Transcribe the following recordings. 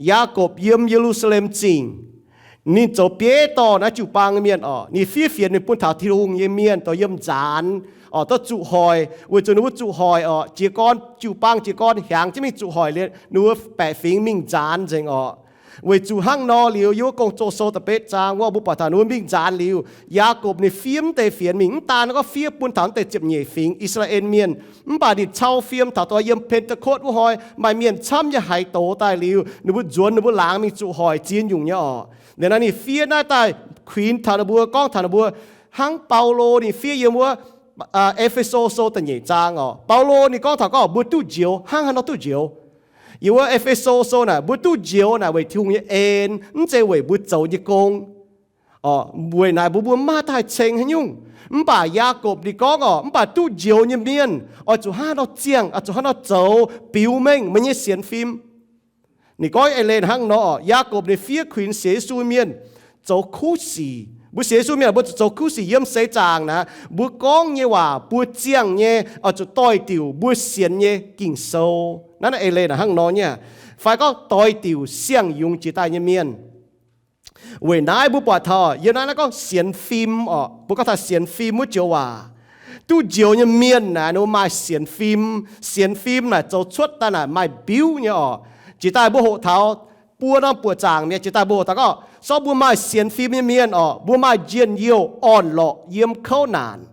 Yaakopv yiem Ye^lu^saa^lem Zingh, ninh zoux bieiv dorh naaiv jiu-baang mienh orqc. Ninh fiev fienx mingh bun taux Tin-Hungh nyei mienh dorh yiem nzaanx orqc, dorh zuqc hoic, weic zuqc ninh mbuo zuqc hoic orqc, jiez gorn jiu-baang jiez gorn hiaangx jienv mingh zuqc hoic liuz ninh mbuo baeqc fingx mingh nzaanx nzengc orqc. Weic zuqc hnangv nor liuz, yiem wuov Gong-Zoh sou da'betv zaang wuov mbuo buatc taux ninh mbuo mingh nzaanx liuz, Yaakopv ninh fiev mv deix fienx mingh, mv daan gorngv fiev bun taux mv deix ziepc nyeic fingx I^saa^laa^en Mienh, mv baac ninh cau fiem taux dongh yiem Pen^te^kotv wuov hnoi maaih mienh camv nyei haiz doz daaih liuz, ninh mbuo nzuonx ninh mbuo laangz mingh zuqc hoic ziex nyungc nyei orqc. Liuz naaiv ninh fiev naaiv daaih kuinx taux ninh mbuo, gorngv taux ninh mbuo, hnangv Baulo ninh fiev yiem wuov E^fe^so sou da'nyeic zaang orqc. Baulo ninh gorngv taux gorngv mbuo duqv njoux hnangv haaix nor duqv njoux. Yiem wuov E^fe^so sou naaic, mbuo duqv njoux naaic weic Tin-Hungh nyei en, mv zeiz weic mbuo zoux nyei gong. Weic naaic mbuo mbuo mv maaih daaih ceng haaix nyungc. Mv baac Yaakopv ninh gorngv orqc, mv baac duqv njoux nyei mienh oix zuqc hnangv haaix nor ziangh, oix zuqc hnangv haaix nor zoux biux mengh meih nyei sienx fim. Ninh gorngv eix leiz hnangv nor orqc, Yaakopv ninh fiev kuinx sienx Yesu mienh zoux kuv sic. Mbuo sienx Yesu mienh mbuo zuqc zoux kuv sic yiem seix zaangc naaic, mbuo gorngv nyei waac buo ziangh nyei oix zuqc doix-diuc mbuo sienx nyei Ging-Sou. Naaiv naaiv eix leiz naaic hnangv nor nyei, fai gorngv doix-diuc siang-yungz jiex daaih nyei mienh. Weic naaiv mbuo buatc taux yiem naaiv naaiv gorngv sienx fim orqc. Mbuo gorngv taux sienx fim wuov joux waac, duqv njoux nyei mienh naaic ninh mbuo maaih sienx fim. Sienx fim naaic zoux cuotv daaih naaic maaih mbiuv nyei orqc. Jiex daaih mbuo hoqc taux buo norm buoqc zaangc mi'aqv. Jiex daaih mbuo hoqc taux gorngv, sortv mbuo maaih sienx fim nyei mienh orqc, mbuo maaih njien-youh orn-lorqc yiem kouv naanc.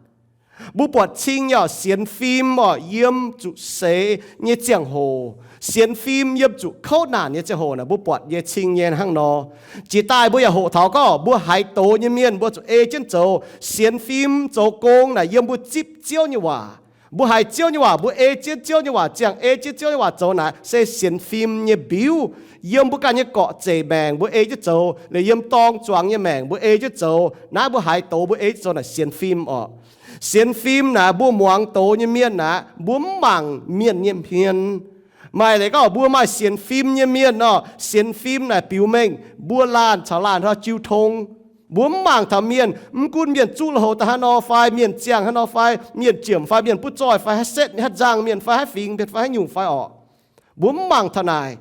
Mbuo buatc cing nyei orqc, sienx fim orqc yiem zuqc seix nyei ziangh hoc, sienx fim yiem zuqc kouv naanc nyei ziangh hoc naaic, mbuo buatc nyei cing nyei hnangv nor. Jiex daaih mbuo yaac hoqc taux gorngv mbuo haiz doz nyei mienh mbuo zuqc ei jienv zoux sienx fim zoux gong naaic yiem mbuo zipv Ziouv nyei waac. Mbuo haiz Ziouv nyei waac, mbuo ei jienv Ziouv nyei waac, ziangh ei jienv Ziouv nyei waac zoux naaic se sienx fim nyei mbiuv. Yiem mbuo ganh nyei gorqv-zeic maengc mbuo ei jienv zoux, liuz yiem dorng zuangx nyei maengc mbuo ei jienv zoux. Naaiv mbuo haiz doz mbuo ei jienv zoux naaic sienx fim orqc. Sienx fim naaic mbuo muangx doz nyei mienh naaic, mbuo mv mangc mienh nyei hmien. Maaih leiz gorngv mbuo maaih sienx fim nyei mienh orqc, sienx fim naaic biux mengh mbuo laanh caux laanh hnoi jiu tong. Mbuo mv mangc taux mienh, mv gunv mienh zuqv lui-houx daaih haaix nor fai, mienh ziangh haaix nor fai, mienh jiemc fai, mienh butv zoih fai, haaix setv, haaix nzangh mienh fai, haaix fingx mienh fai, haaix nyungc fai orqc. Mbuo mv mangc taux naaic.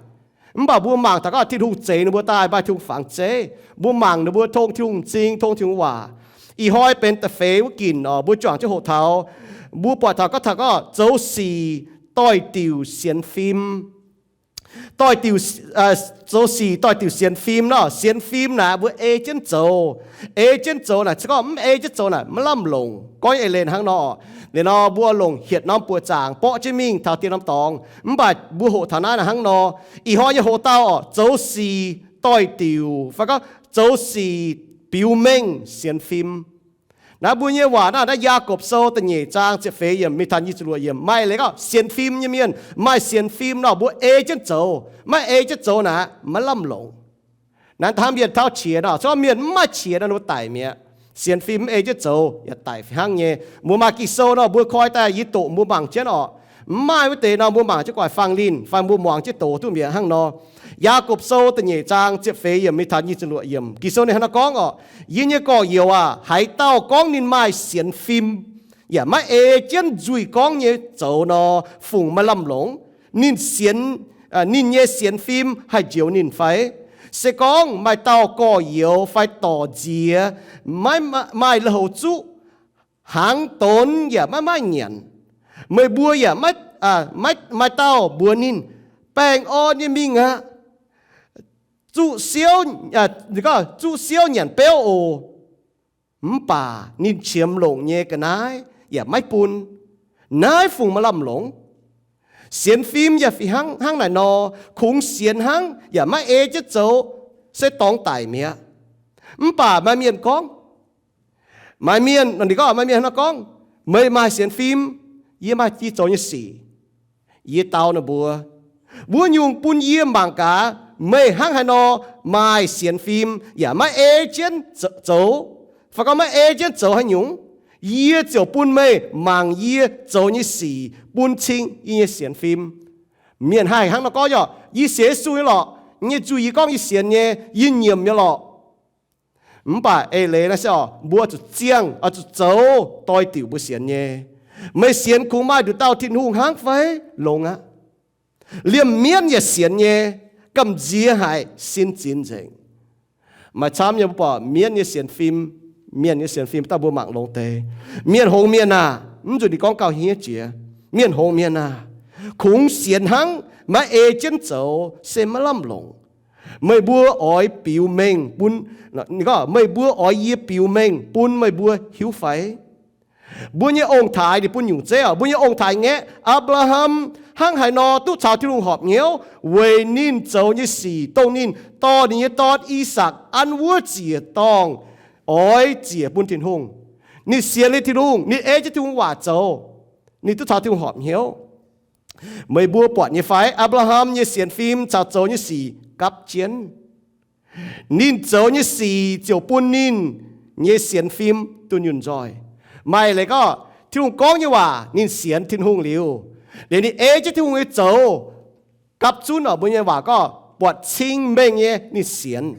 Mv baac mbuo mangc taux gorngv Tin-Hungh zeix ninh mbuo daaih maaih Tin-Hungh fangx zeiv. Mbuo mangc ninh mbuo tong Tin-Hungh m'zing, tong Tin-Hungh waac. Ih hnoi benx da'feix wuov ginc orqc, mbuo juangc jienv hoqc taux, mbuo buatc taux gorngv taux gorngv zoux sic doix-diuc sienx fim. Doix-diuc, zoux sic doix-diuc sienx fim nor, sienx fim naaic mbuo ei jienv zoux. Ei jienv zoux naaic, se gorngv mv ei jienv zoux naaic maiv lamh longc. Gorngv nyei eix leiz hnangv nor, liuz nor mbuo longc hietc norm buoqc zaangc borqv jienv mingh taux dien norm dorngx. Mv baac mbuo hoqc taux naaiv naaic hnangv nor, ih hnoi nyei hoqc dauh orqc, zoux sic doix-diuc fai gorngv zoux sic biux mengh sienx fim. Naaiv mbuo nyei waac naaiv, naaiv Yaakopv Sou da'nyeic zaang ziepc feix yiemc mingh taux nyic ziepc luoqc yiemc. Maaih leiz gorngv sienx fim nyei mienh maaih sienx fim nor, mbuo ei jienv zoux. Maiv ei jienv zoux naaic maiv lamh longc. Naaiv hnangv mienh tauv qiex nor, se gorngv mienh mv maaih qiex nor, ninh mbuo daic mi'aqv. Sienx fim mv ei jienv zoux yaac daic fih hnangv nyei. Mbuo maaih Ging-Sou nor, mbuo koi daaih yie doqc mbuo mangc jienv orqc. Mv maaih wuov deix nor, mbuo mangc jienv guaic fang linh fai mbuo muangx jienv doz duqv mi'aqv hnangv nor. Yaakopv Sou da'nyeic zaang ziepc feix yiemc mingh taux nyic ziepc luoqc yiemc, Ging-Sou ninh hnangv naaiv gorngv orqc, Yie nyei gorx-youz aac, haaix dauh gorngv ninh maaih sienx fim yaac maiv ei jienv nzuih gorngv nyei zoux nor, fungc maaih lamh longc? Ninh sienx, ninh nyei sienx fim haih njoux ninh fai? Se gorngv maaih dauh gorx-youz fai dorc nziex maiv maaih lui-houx zuqv, hnaangx donx yaac maiv maaih nyanc, meih mbuo yaac maiv, maaih dauh mbuox ninh, Baengh orn nyei mingh aqv. Zuqv siouv, zuqv siouv nyanc beuv oc. Mv baac ninh qiemx longc nyei ga'naaiv yaac maiv bun. Naaiv fungc maaih lamh longc? Sienx fim yaac fih hnangv, hnangv naaic nor, kungx sienx hnangv yaac maiv ei jienv zoux, se dorngx daic mi'aqv. Mv baac maaih mienh gorngv, maaih mienh, ninh gorngv, maaih mienh nor gorngv, Meih maaih sienx fim, yie maaih yie zoux nyei sic. Yie dau ninh mbuo, Wuov nyungc bun yie mangc gaax, meih hnangv haaix nor maaih sienx fim yaac maiv ei jienv zoux, fai gorngv maiv ei jienv zoux haaix nyungc, yie ziouc bun meih mangc yie zoux nyei sic bun cing yie nyei sienx fim. Mienh haih hnangv nor gorngv, Yie sienx Yesu nyei lorqc, nyei nzuih yie gorngv yie sienx nyei, yie nyiemc nyei lorqc. Mv baac eix leiz naaiv se orqc, mbuo zuqc ziangh, oix zuqc zoux doix-diuc mbuo sienx nyei. Meih sienx kungx maaih nduqc dauh Tin-Hungh hnangv fai? Longx aqv. Liemh mienv yaac sienx nyei, gamh nziex haic, sin zinx nzengc. Maaih camv nyei mbuo buatc mienv nyei sienx fim, mienh nyei sienx fim daaih mbuo mangc longx deix. Mienh hngongx mienh aah! Mv nzunc ninh gorngv gauh hniev jiex. Mienh hngongx mienh aah! Kungx sienx hnangv, maiv ei jienv zoux se maiv lamh longc. Meih mbuo oix biux mengh bun, meih mbuo oix yie biux mengh bun meih mbuo hiuv fai? Mbuo nyei ong-taaix, ninh bun nyungc zeiv oc, mbuo nyei ong-taaix ngaeqv, Apc^laa^ham hnangv haaix nor duqv caux Tin-Hungh horpc hnyouv weic ninh zoux nyei sic, dongh ninh dorh ninh nyei dorn, I^sakc, an wuov ziec-dorngh oix ziec bun Tin-Hungh. Ninh sienx liuz Tin-Hungh, ninh ei jienv Tin-Hungh waac zoux, ninh duqv caux Tin-Hungh horpc hnyouv. Meih mbuo buatc nyei fai? Apc^laa^ham nyei sienx fim caux zoux nyei sic gapv jienv. Ninh zoux nyei sic ziouc bun ninh nyei sienx fim dunh yunh nzoih. Maaih leiz gorngv, Tin-Hungh gorngv nyei waac ninh sienx Tin-Hungh liuz, liuz ninh ei jienv Tin-Hungh nyei zoux gapv zunv oc, mbuo nyei waac gorngv buatc cing-mengh nyei ninh sienx.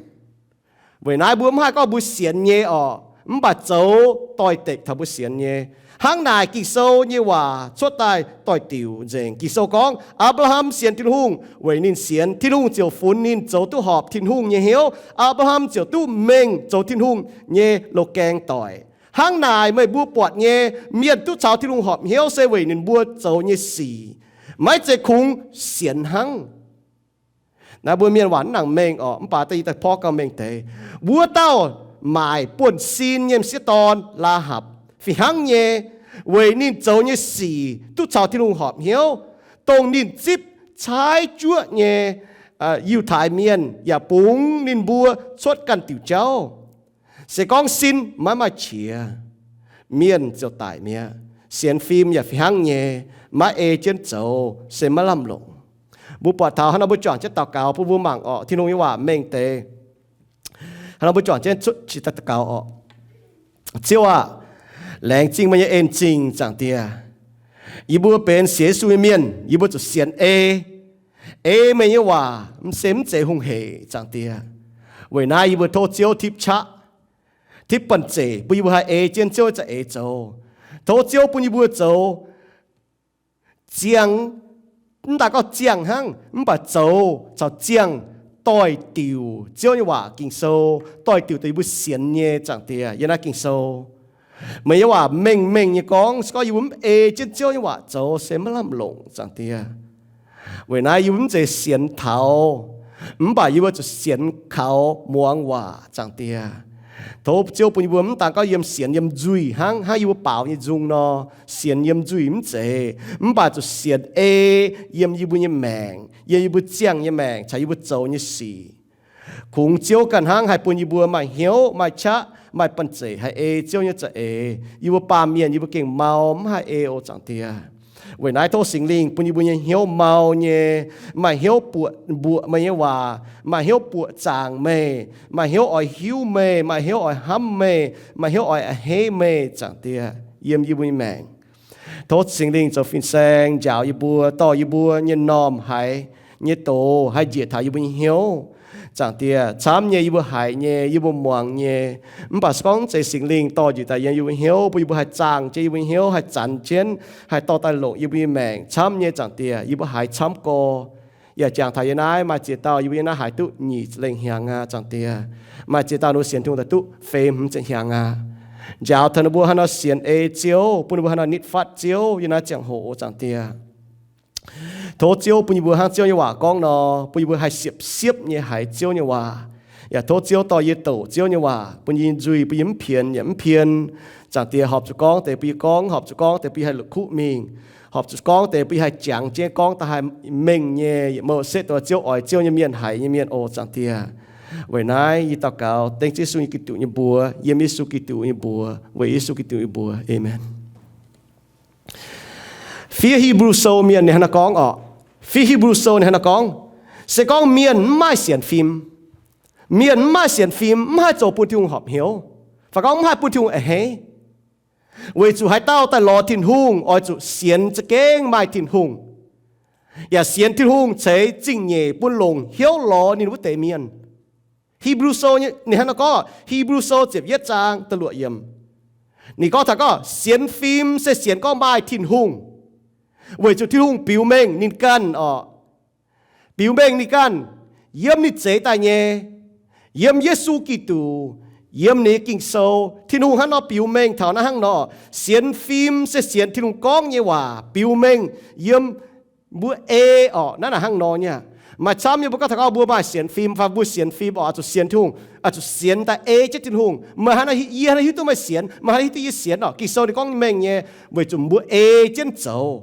Weic naaiv mbuo mv haih gorngv mbuo sienx nyei oc, mv baac zoux doix-dekc taux mbuo sienx nyei. Hnangv naaic Ging-Sou nyei waac cuotv daaih doix-diuc nzengc. Ging-Sou gorngv, Apc^laa^ham sienx Tin-Hungh, weic ninh sienx, Tin-Hungh ziouc funx ninh zoux duqv horpc Tin-Hungh nyei hnyouv. Apc^laa^ham ziouc duqv mengh zoux Tin-Hungh nyei loz-gaeng doic. Hnangv naaic meih mbuo buatc nyei, mienh duqv caux Tin-Hungh horpc hnyouv se weic ninh mbuo zoux nyei sic, maiv zeiz kungx sienx hnangv. Naaiv mbuo mienh waac mv nangc mengh oc, mv baac da'nyeic daaih porv gauh mengh deix. Wuov dauh maaic buonv-sin nyei m'sieqv dorn, Laa^hapc, fih hnangv nyei, weic ninh zoux nyei sic duqv caux Tin-Hungh horpc hnyouv, dongh ninh zipv caaiv juoqv nyei Yiutai Mienh yaac bungx ninh mbuo cuotv ganh diuc jauv. Se gorngv sin maiv maaih qiex, mienh ziouc daic mi'aqv. Sienx fim yaac fih hnangv nyei, maiv ei jienv zoux se maiv lamh longc. Mbuo buatc taux hnangv nor mbuo juangc jienv daux gaux bun mbuo mangc orqc, Tin-Hungh nyei waac mengh deix. Hnangv nor mbuo juangc jienv cuotv qiex daaih daux gaux orqc. Ziouv aah! Laengz zingh meih nyei en-zingh, Zaangc Diex. Yie mbuo benx sienx Yesu nyei mienh, yie mbuo zuqc sienx ei. Ei meih nyei waac m'se mv zeiz hungh heic, Zaangc Diex. Weic naaiv yie mbuo tov Ziouv tipv qaqv, tipv banh zeic bun yie mbuo haih ei jienv Ziouv nyei za'eix zoux. Tov Ziouv bun yie mbuo zoux ziangh, mv daaih gorngv ziangh hnangv, mv baac zoux caux ziangh doix-diuc Ziouv nyei waac Ging-Sou, doix-diuc dongh yie mbuo sienx nyei, Zaangc Diex, yiem naaiv Ging-Sou. Meih nyei waac mengh mengh nyei gorngv, se gorngv yie mbuo mv ei jienv Ziouv nyei waac zoux se maiv lamh longc, Zaangc Diex. Weic naaiv yie mbuo mv zeiz sienx taux, mv baac yie mbuo zuqc sienx kaux muangx waac, Zaangc Diex. Tov Ziouv bun yie mbuo mv daan gorngv yiem sienx yiem nzuih hnangv, hnangv yie mbuo baaux nyei nzung nor, sienx yiem nzuih mv zeiz, mv baac zuqc sienx ei yiem yie mbuo nyei maengc, yiem yie mbuo ziangh nyei maengc caux yie mbuo zoux nyei sic. Kungx Ziouv ganh hnangv haih bun yie mbuo maaih hnyouv, maaih qaqv, maaih banh zeic haih ei Ziouv nyei za'eix. Yie mbuo baamh mienh yie mbuo gengh mau, mv haih ei oc, Zaangc Diex. Weic naaiv tov Singx Lingh bun yie mbuo nyei hnyouv mau nyei, maaih hnyouv buoqc mbuoqc meih nyei waac, maaih hnyouv buoqc zaangc meih, maaih hnyouv oix hiuv meih, maaih hnyouv oix hnamv meih, maaih hnyouv oix a'hneiv meih, Zaangc Diex, yiem yie mbuo nyei maengc. Tov Singx Lingh zoux fin-saeng njaaux yie mbuo, dorh yie mbuo nyei m'normh haiz nyei doz haih njiec taux yie mbuo nyei hnyouv. Zaangc Diex, camv nyei yie mbuo haiz nyei, yie mbuo muangx nyei, mv baac se gorngv mv zeiz Singx Lingh dorh njiec daaih yiem yie mbuo hnyouv, bun yie mbuo haih zaangh jienv yie mbuo hnyouv, haih zanx jienv, haih dorh daaih longc yie mbuo nyei maengc. Camv nyei, Zaangc Diex, yie mbuo haiz camv gorx. Yaac jangx taux yie naaiv maaih ziex dauh yie mbuo yiem naaiv haiz duqv nyic lengh hnyangx aqv, Zaangc Diex. Maaih ziex dauh ninh mbuo sienx Tin-Hungh daaih duqv feix hmz ziepc hnyangx aqv. Njaaux taux ninh mbuo haaix nor sienx ei Ziouv, bun ninh mbuo haaix nor nitv fatv Ziouv yiem naaiv ziangh hoc, Zaangc Diex. Tov Ziouv bun yie mbuo hnangv Ziouv nyei waac gorngv nor, bun yie mbuo haih siepv-siepv nyei haiz Ziouv nyei waac. Yaac tov Ziouv dorh yie doqc Ziouv nyei waac, bun yie nzuih, bun yie mv pienx yaac mv pien. Zaangc Diex, horpc zuqc gorngv deix bun yie gorngv, horpc zuqc gorngv deix bun yie haih la'kuqv mingh. Horpc zuqc gorngv deix bun yie haih jangx jienv gorngv daaih haih mengh nyei, yietc mouc setv dongh Ziouv oix Ziouv nyei mienh, haiz nyei mienh oc, Zaangc Diex. Weic naaiv yie daux gaux dengv Yesu nyei Giduc nyei mbuox, yiem Yesu Giduc nyei mbuox, weic Yesu Giduc nyei mbuox, aamen. Fiev Hipv^lu Sou mienh ninh hnangv naaiv gorngv orqc. Fiev Hipv^lu Sou ninh hnangv naaiv gorngv, se gorngv mienh mv maaih sienx fim, mienh mv maaih sienx fim mv haih zoux bun Tin-Hungh horpc hnyouv, fai gorngv mv haih bun Tin-Hungh a'hneiv. Weic zuqc haaix dauh daaih lorz Tin-Hungh oix zuqc sienx za'gengh maaih Tin-Hungh, yaac sienx Tin-Hungh ceix zingh nyeic bun longc hnyouv lorz ninh wuov deix mienh. Hipv^lu Sou ninh hnangv naaiv gorngv, Hipv^lu Sou ziepc yietv zaang da'luoqc yiemc, ninh gorngv taux gorngv sienx fim se sienx gorngv maaih Tin-Hungh, weic zuqc Tin-Hungh biux mengh ninh ganh orqc. Biux mengh ninh ganh, yiem ninh zeix daaih nyei, yiem Yesu Giduc, yiem ninh nyei Ging-Sou. Tin-Hungh hnangv nor biux mengh taux naaiv hnangv nor, sienx fim se sienx Tin-Hungh gorngv nyei waac biux mengh yiem mbuo ei orqc. Naaiv naaic hnangv nor nyei. Maaih camv nyei mbuo gorngv taux gorngv mbuo maaih sienx fim fai mbuo sienx fim orqc, oix zuqc sienx Tin-Hungh, oix zuqc sienx daaih ei jienv Tin-Hungh. Meih hnangv naaiv, yie hnangv naaiv hiuv duqv meih sienx, meih hnangv naaiv hiuv duqv yie sienx orqc. Ging-Sou ninh gorngv mengh nyei, weic zuqc mbuo ei jienv zoux.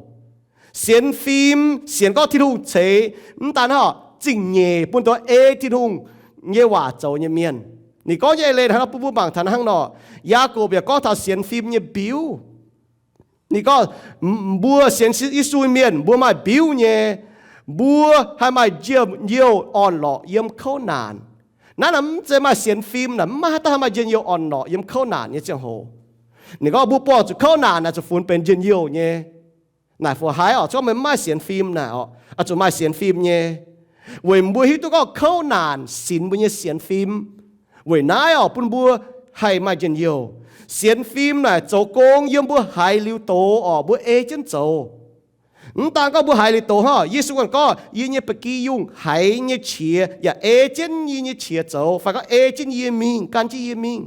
Sienx fim, sienx gorngv Tin-Hungh ceix mv daan hnangv zingh nyeic bun dongh ei Tin-Hungh nyei waac zoux nyei mienh. Ninh gorngv nyei eix leiz hnangv nor bun mbuo mangc taux hnangv nor. Yaagorpc yaac gorngv taux sienx fim nyei mbiuv. Ninh gorngv, mbuo sienx Yesu mienh mbuo maaih mbiuv nyei, mbuo haih maaih njien-youh orn-lorqc yiem kouv naanc. Naaiv naaic mv zeiz maaih sienx fim naaic mv maaih haaix dauh haih maaih njien-youh orn-lorqc yiem kouv naanc nyei ziangh hoc. Ninh gorngv mbuo buangh zuqc kouv naanc naaic zuqc funx benx njien-youh nyei. Naaic fu haiz orqc, gorngv meih mv maaih sienx fim naaic orqc, oix zuqc maaih sienx fim nyei. Weic mbuo hiuv duqv gorngv kouv naanc sinx mbuo nyei sienx fim. Weic naaiv orqc bun mbuo haih maaih njien-youh. Sienx fim naaic zoux gong yiem mbuo haiz liuz doz orqc, mbuo ei jienv zoux. Mv daan gorngv mbuo haiz liuz doz hnangv, Yesu ganh gorngv, yie nyei ba'gi yungh haiz nyei qiex yaac ei jienv yie nyei qiex zoux, fai gorngv ei jienv yie mingh, gan jienv yie mingh.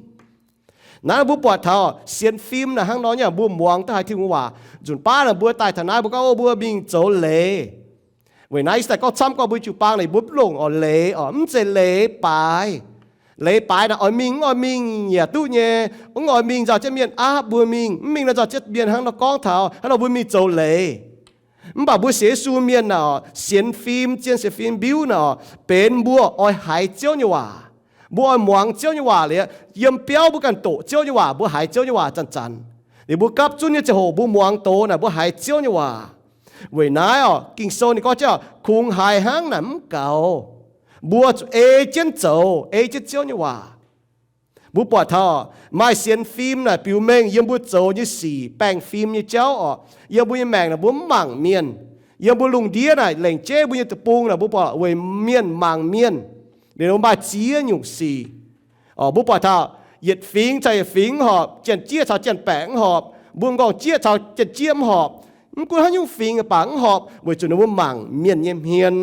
Naaiv mbuo buatc taux sienx fim naaic hnangv nor nyei, mbuo muangx daaih haiz Tin-Hungh waac. Nzunc baav naaic mbuo daaih taux naaiv mbuo gorngv, o, mbuo mingh zoux leiz. Weic naaiv se gorngv camv gorngv mbuo jiu-baang naaic mbuo mv longc orqc leiz orqc, mv zeiz leiz baaix. Leiz baaix naaic oix mingh mv oix mingh yaac duqv nyei. Mv oix mingh nzauh jienv mienh aapv mbuo mingh, mv mingh nor nzauh jienv mienh hnangv nor gorngv taux hnangv nor mbuo mingh zoux leiz. Mv baac mbuo sienx Yesu mienh naaic orqc, sienx fim, zien sienx fim mbiuv naaic orqc, benx mbuo oix haiz Ziouv nyei waac. Mbuo oix muangx Ziouv nyei waac liuz, yiem biauv mbuo ganh doqc Ziouv nyei waac, mbuo haiz Ziouv nyei waac zanc-zanc. Liuz mbuo gapv zunv nyei ziangh hoc mbuo muangx doz naaic mbuo haiz Ziouv nyei waac. Weic naaiv orqc, Ging-Sou ninh gorngv jienv, kungx haiz hnangv naaic mv gaux. Mbuo zuqc ei jienv zoux, ei jienv Ziouv nyei waac. Mbuo buatc taux maaih sienx fim naaic biux mengh yiem mbuo zoux nyei sic, baengh fim nyei jauv orqc. Yiem mbuo nyei maengc naaic mbuo mv mangc mienh. Yiem mbuo lungh ndiev naaic lengc jeiv mbuo nyei deic-bung naaic mbuo buatc weic mienh mangc mienh, liuz maaih ziex nyungc sic. Orqc, mbuo buatc taux yietc fingx caux yietc fingx mv horpc, janx-jieqv caux janx-baeqc mv horpc, mbuo m'nqorngv-jieqv caux janx-jieqv mv horpc. Mv gunv haaix nyungc fingx baac mv horpc, weic zuqc ninh mbuo mangc mienh nyei hmien.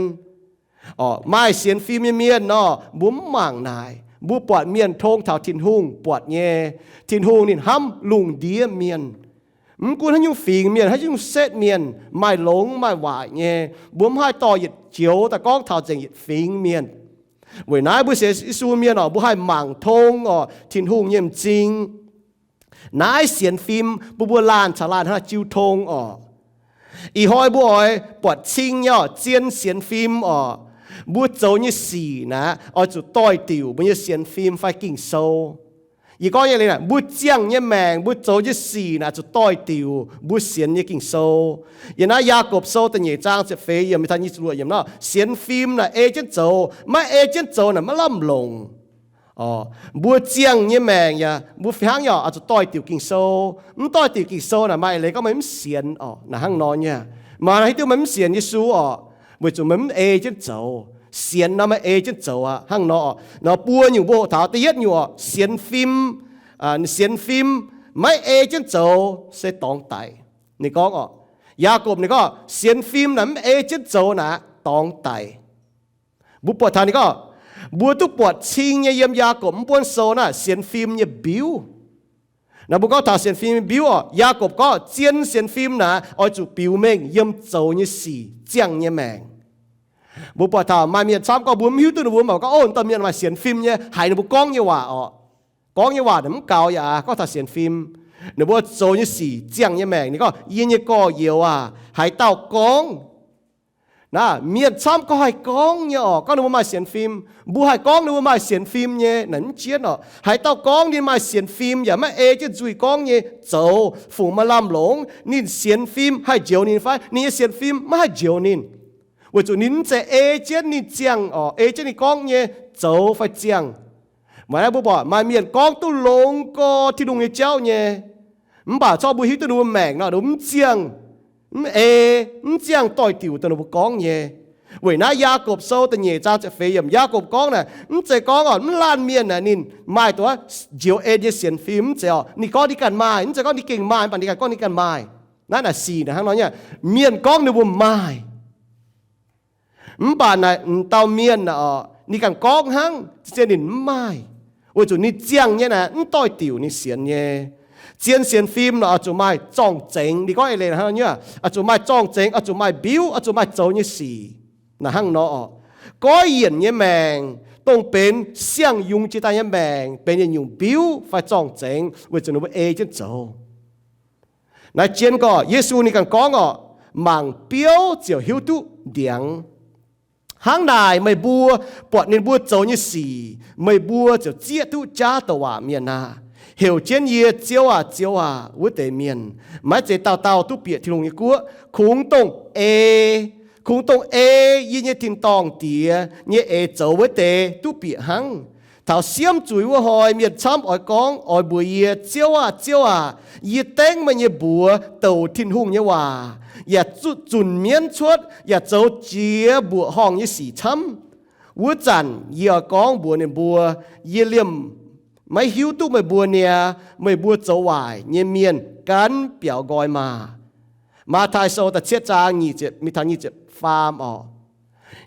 Orqc, maaih sienx fim nyei mienh nor, mbuo mv mangc naaic. Mbuo buatc mienh tong taux Tin-Hungh buatc nyei. Tin-Hungh ninh hnamv lungh ndiev mienh. Mv gunv haaix nyungc fingx mienh, haaix nyungc setv mienh, maaih longx maaih waaic nyei, mbuo mv haih dorh yietc joux daaih gorngv taux nzengc yietc fingx mienh. Weic naaiv mbuo sienx Yesu mienh orqc, mbuo haih mangc tong orqc Tin-Hungh nyei m'zing. Naaiv sienx fim bun mbuo laanh caux laanh hnangv jiu tong orqc. Ih hnoi mbuo oix buatc cing nyei orqc, zien sienx fim orqc, mbuo zoux nyei sic naaic oix zuqc doix-diuc mbuo nyei sienx fim fai Ging-Sou. Yie gorngv nyei leiz naaic, mbuo ziangh nyei maengc, mbuo zoux nyei sic naaic zuqc doix-diuc mbuo sienx nyei Ging-Sou. Yiem naaiv Yaagorpc Sou da'nyeic zaang ziepc feix yiemc taux nyic ziepc luoqc yiemc nor, sienx fim naaic ei jienv zoux, maiv ei jienv zoux naaic maiv lamh longc. Orqc, mbuo ziangh nyei maengc yaac mbuo fih hnangv nyei orqc, oix zuqc doix-diuc Ging-Sou. Mv doix-diuc Ging-Sou naaic maaih eix leiz gorngv meih mv sienx orqc, naaic hnangv nor nyei. Maaih hnangv hiuv duqv meih mv sienx Yesu orqc, weic zuqc meih mv ei jienv zoux. Sienx nor meih ei jienv zoux aqv, hnangv nor orqc. Nor buo nyungc mbuo hoqc taux. Da'yietv nyungc orqc, sienx fim, sienx fim maiv ei jienv zoux se dorngx daic. Ninh gorngv orqc, Yaagorpc ninh gorngv sienx fim naaic mv ei jienv zoux naaic dorngx daic. Mbuo buatc taux ninh gorngv, mbuo duqv buatc cing nyei yiem Yaagorpc mv buonv sou naaic sienx fim nyei mbiuv. Naaiv mbuo gorngv taux sienx fim nyei mbiuv orqc, Yaagorpc gorngv zien sienx fim naaic oix zuqc biux mengh yiem zoux nyei sic, ziangh nyei maengc. Mbuo buatc taux maaih mienh camv gorngv mbuo mv hiuv duqv ninh mbuo mv baac gorngv, o, dauh mienh maaih sienx fim nyei, haiz ninh mbuo gorngv nyei waac orqc. Gorngv nyei waac naaic mv gaux yaac aa, gorngv taux sienx fim. Ninh mbuo zoux nyei sic ziangh nyei maengc. Ninh gorngv, yie nyei gorx-youz aac, haaix dauh gorngv, naaiv mienh camv gorngv haih gorngv nyei orqc, gorngv ninh mbuo maaih sienx fim. Mbuo haih gorngv ninh mbuo maaih sienx fim nyei naaic mv jienv orqc. Haaix dauh gorngv ninh maaih sienx fim yaac maiv ei jienv nzuih gorngv nyei zoux, fungc maaih lamh longc, ninh sienx fim haih njoux ninh fai? Ninh nyei sienx fim maiv haih njoux ninh, weic zuqc ninh mv zeiz ei jienv ninh ziangh orqc, ei jienv ninh gorngv nyei zoux fai ziangh. Maaih naaiv mbuo buatc maaih mienh gorngv duqv longx gorx Tin-Hungh nyei jauv nyei, mv baac corc mbuo hiuv duqv ninh mbuo maengc nor, ninh mbuo mv ziangh, mv ei, mv ziangh doix-diuc dongh ninh mbuo gorngv nyei. Weic naaiv Yaagorpc Sou da'nyeic zaang ziepc feix yiemc, Yaagorpc gorngv naaic, mv zeiz gorngv orqc, mv laanh mienh naaic ninh maaih duqv njoux en nyei sienx fim, mv zeiz orqc, ninh gorngv ninh ganh maaih, mv zeiz gorngv ninh gengh maaih, mv baac ninh ganh gorngv ninh ganh maaih. Naaiv naaic sic naaic hnangv nor nyei, mienh gorngv ninh mbuo maaih. Mv baac naaic m'dauh mienh naaic orqc, Ninh ganh gorngv hnangv, zien ninh mv maaih, weic zuqc ninh ziangh nyei naaic mv doix-diuc ninh sienx nyei. Zien sienx fim nor oix zuqc maaih zorng-zengx. Ninh gorngv eix leiz hnangv nor nyei, oix zuqc maaih zorng-zengx, oix zuqc maaih mbiuv, oix zuqc maaih zoux nyei sic. Naaic hnangv nor oc, goiv yienc nyei maengc, dongh benx siang-yungz jiex daaih nyei maengc, benx yietc nyungc mbiuv fai zorng-zengx weic zuqc ninh mbuo ei jienv zoux. Naaiv jienv gorngv Yesu ninh ganh gorngv oc, mangc biouv ziouc hiuv duqv ndiangx. Hnangv naaic meih mbuo buatc ninh mbuo zoux nyei sic, meih mbuo ziouc zieqv duqv jaav douc waac mienh aqv. Heuc jienv yie, Ziouv aah! Ziouv aah! wuov deix mienh, maiv zeiz dauh dauh duqv bieqc Tin-Hungh nyei guoqv. Kungx dongh ei, kungx dongh ei yie nyei tin-dorngh Diex nyei eix zoux wuov deix duqv bieqc hnangv. Taux siemv zuiz wuov hnoi mienh camv oix gorngv, oix mbuox yie, Ziouv aah! Ziouv aah! Yie dengv meih nyei mbuox douc Tin-Hungh nyei waac, yaac zunc mienv cuotv, yaac zoux jiex mbuoqc horngh nyei sic camv. Wuov zanc yie oix gorngv mbuox ninh mbuo, yie liemh maiv hiuv duqv meih mbuo niaa. Meih mbuo zoux waaic nyei mienh gaanv biaux nqoi maah! Matv^tai Sou da'cietv zaang nyic ziepc mingh taux nyic ziepc faam oc.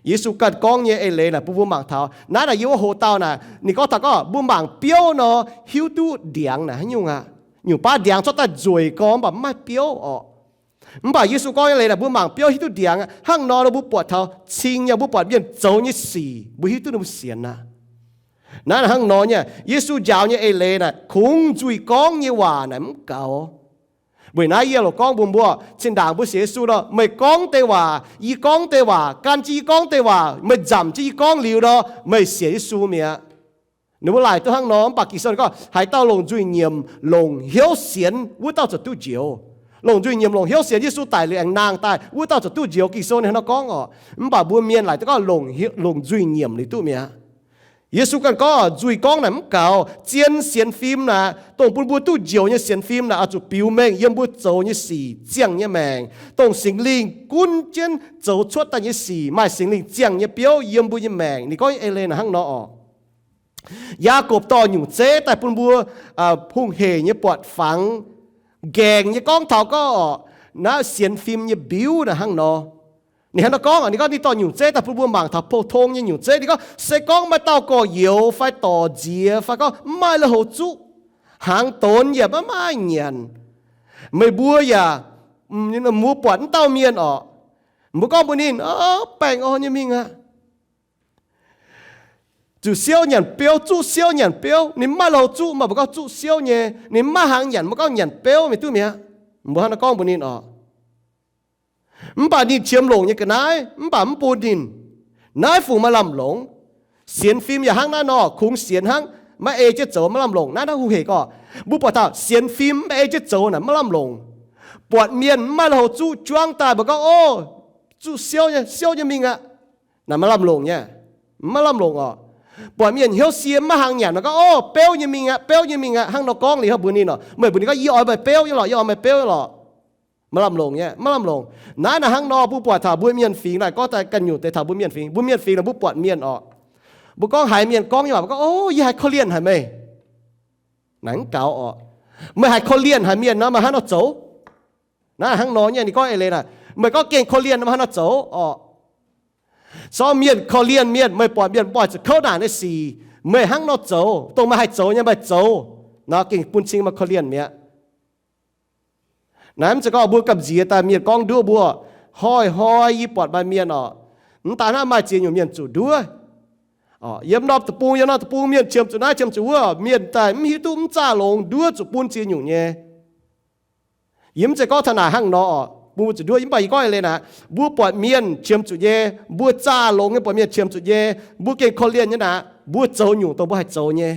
Yesu ganh gorngv nyei eix leiz naaic bun mbuo mangc taux. Naaiv naaic yiem wuov hoc dauh naaic ninh gorngv taux gorngv mbuo mangc biouv nor hiuv duqv ndiangx naaic haaix nyungc aqv. Nyungc baav ndiangx cuotv daaih nzueic gorx mv baac mv maaih biouv oc. Mv baac Yesu gorngv nyei leiz naaic mbuo mangc biouv hiuv duqv ndiangx aqv. Hnangv nor nor mbuo buatc taux cing nyei, mbuo buatc mienh zoux nyei sic mbuo hiuv duqv ninh mbuo sienx aqv. Naaiv naaic hnangv nor nyei, Yesu njaaux nyei eix leiz naaic kungx nzuih gorngv nyei waac naaic mv gaux. Weic naaiv yie loc gorngv mbuox mbuo, zinh ndaangc mbuo sienx Yesu nor, meih gorngv deix waac, yie gorngv deix waac, gan jienv yie gorngv deix waac, meih nzamc jienv yie gorngv liuz nor, meih sienx Yesu mi'aqv. Ninh mbuo laaic duqv hnangv nor, mv baac Ging-Sou gorngv haaix dauh longc nzuih nyiemc longc hnyouv sienx, wuov dauh ziouc duqv njoux. Longc nzuih nyiemc longc hnyouv sienx, Yesu daic liuz aengx nangh daaih, wuov dauh ziouc duqv njoux. Ging-Sou ninh hnangv nor gorngv oc. Mv baac mbuo mienh laaic duqv gorngv longc nzuih nyiemc liuz duqv mi'aqv. Yesu ganh gorngv nzuih gorngv naaic mv gaux. Zien sienx fim naaic, dongh bun mbuo duqv njoux nyei sienx fim naaic, oix zuqc biux mengh yiem mbuo zoux nyei sic, ziangh nyei maengc, dongh Singx Lingh gunv jienv zoux cuotv daaih nyei sic, maaih Singx Lingh ziangh nyei biouv yiem mbuo nyei maengc. Ninh gorngv nyei eix leiz naaic hnangv nor oc. Yaagorpc dorh nyungc zeiv daaih bun mbuo hungh heic nyei buatc fangx, nqaengc nyei gorngv taux gorngv oc, naaiv sienx fim nyei mbiuv naaic hnangv nor. Ninh hnangv nor gorngv, ninh gorngv ninh dorh nyungc zeiv daaih bun mbuo mangc taux pou-tong nyei nyungc zeiv. Ninh gorngv se gorngv maaih dauh gorx-youz fai dorc nziex fai gorngv mv maaih lui-houx zuqv, hnaangx donx yaac maiv maaih nyanc, meih mbuo yaac, mbuo buatc wuov dauh mienh oc, mbuo gorngv mbuox ninh, baengh orn nyei mingh aqv. Zuqc siouv nyanc biouv, zuqv siouv nyanc biouv. Ninh mv maaih lui-houx zuqv, mv baac mbuo gorngv zuqv siouv nyei. Ninh mv maaih hnaangx nyanc, mbuo gorngv nyanc biouv, meih duqv mi'aqv. Mbuo hnangv naaiv gorngv mbuox ninh oc. Mv baac ninh qiemx longc nyei ga'naaiv, mv baac mv bun ninh. Naaiv fungc maaih lamh longc. Sienx fim yaac hnangv naaiv nor, kungx sienx hnangv, maiv ei jienv zoux maiv lamh longc. Naaiv naaiv hungh heic gorngv, mbuo buatc taux sienx fim mv ei jienv zoux naaic maiv lamh longc. Buatc mienh mv maaih lui-houx zuqv juangv daaih mbuo gorngv, o, zuqv siouv nyei, siouv nyei mingh aqv. Naaic maiv lamh longc nyei. Maiv lamh longc oc. Buatc mienh hnyouv sie mv maaih hnaangx nyanc nor gorngv, o, biouv nyei mingh aqv, biouv nyei mingh aqv. Hnangv nor gorngv liuz mbuox ninh oc, meih mbuox ninh gorngv, yie oix meih biouv nyei lorqc, yie oix meih biouv nyei lorqc. Maiv lamh longc nyei, maiv lamh longc. Naaiv naaic hnangv nor mbuo buatc taux mbuo mienh fingx naaic, gorngv daaih ganh nyungc deix taux mbuo mienh fingx. Mbuo mienh fingx naaic mbuo buatc mienh oc, mbuo gorngv haiz mienh gorngv nyei waac, mbuo gorngv, o, yie haiz korv-lienh haic meih. Naaic mv gaux oc. Meih haiz korv-lienh haic mienh nor, meih hnangv nor zoux? Naaiv hnangv nor nyei, ninh gorngv eix leiz naaic, meih gorngv gengh korv-lienh nor, meih hnangv nor zoux oc. Sorng mienh korv-lienh mienh, meih buatc mienh mv oix zuqc kouv naanc nyei sic, meih hnangv nor zoux, dongh meih haih zoux nyei meih zoux, nor gengh bun cing meih korv-lienh mi'aqv. Naaiv mv zeiz gorngv mbuo gamh nziex daaih mienh gorngv nduov mbuo. Hnoi-hnoi yie buatc maaih mienh oc, mv daan hnangv maaih ziex nyungc mienh zuqc nduov yiem norm deic-bung, yiem norm deic-bung mienh qiemx zuqc naaiv qiemx zuqc wuov, mienh daaih mv hiuv duqv mv zaah longx, nduov zuqc bun ziex nyungc nyei. Yie mv zeiz gorngv taux naaic hnangv nor oc, bun mbuo zuqc nduov. Mv baac yie gorngv eix leiz naaic, mbuo buatc mienh qiemx zuqc nyei, mbuo zaah longx nyei buatc mienh qiemx zuqc nyei, mbuo gengh korv-lienh nyei naaic, mbuo zoux nyungc dongh mbuo haih zoux nyei.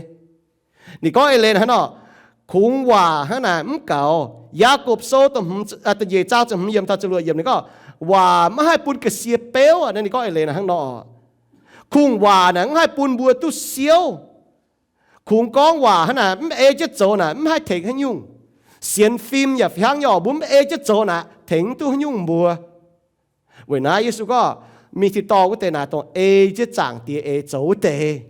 Ninh gorngv eix leiz hnangv nor, kungx waac hnangv naaic mv gaux. Yaagorpc Sou da'nyeic zaang ziepc hmz yiemc taux ziepc luoqc yiemc ninh gorngv, waac maiv haih bun ga'sie beuv aqv. Ninh gorngv eix leiz naaic hnangv nor, kungx waac naaic mv haih bun mbuo duqv siouv. Kungx gorngv waac hnangv naaic mv ei jienv zoux naaic mv haih tengx haaix nyungc. Sienx fim yaac fih hnangv nyei oc, mbuo mv ei jienv zoux naaic tengx mv duqv haaix nyungc mbuo. Weic naaiv Yesu gorngv, mingh tin-dorngh wuov deix naaic dongh ei jienv Zaangc Diex eix zoux wuov deix.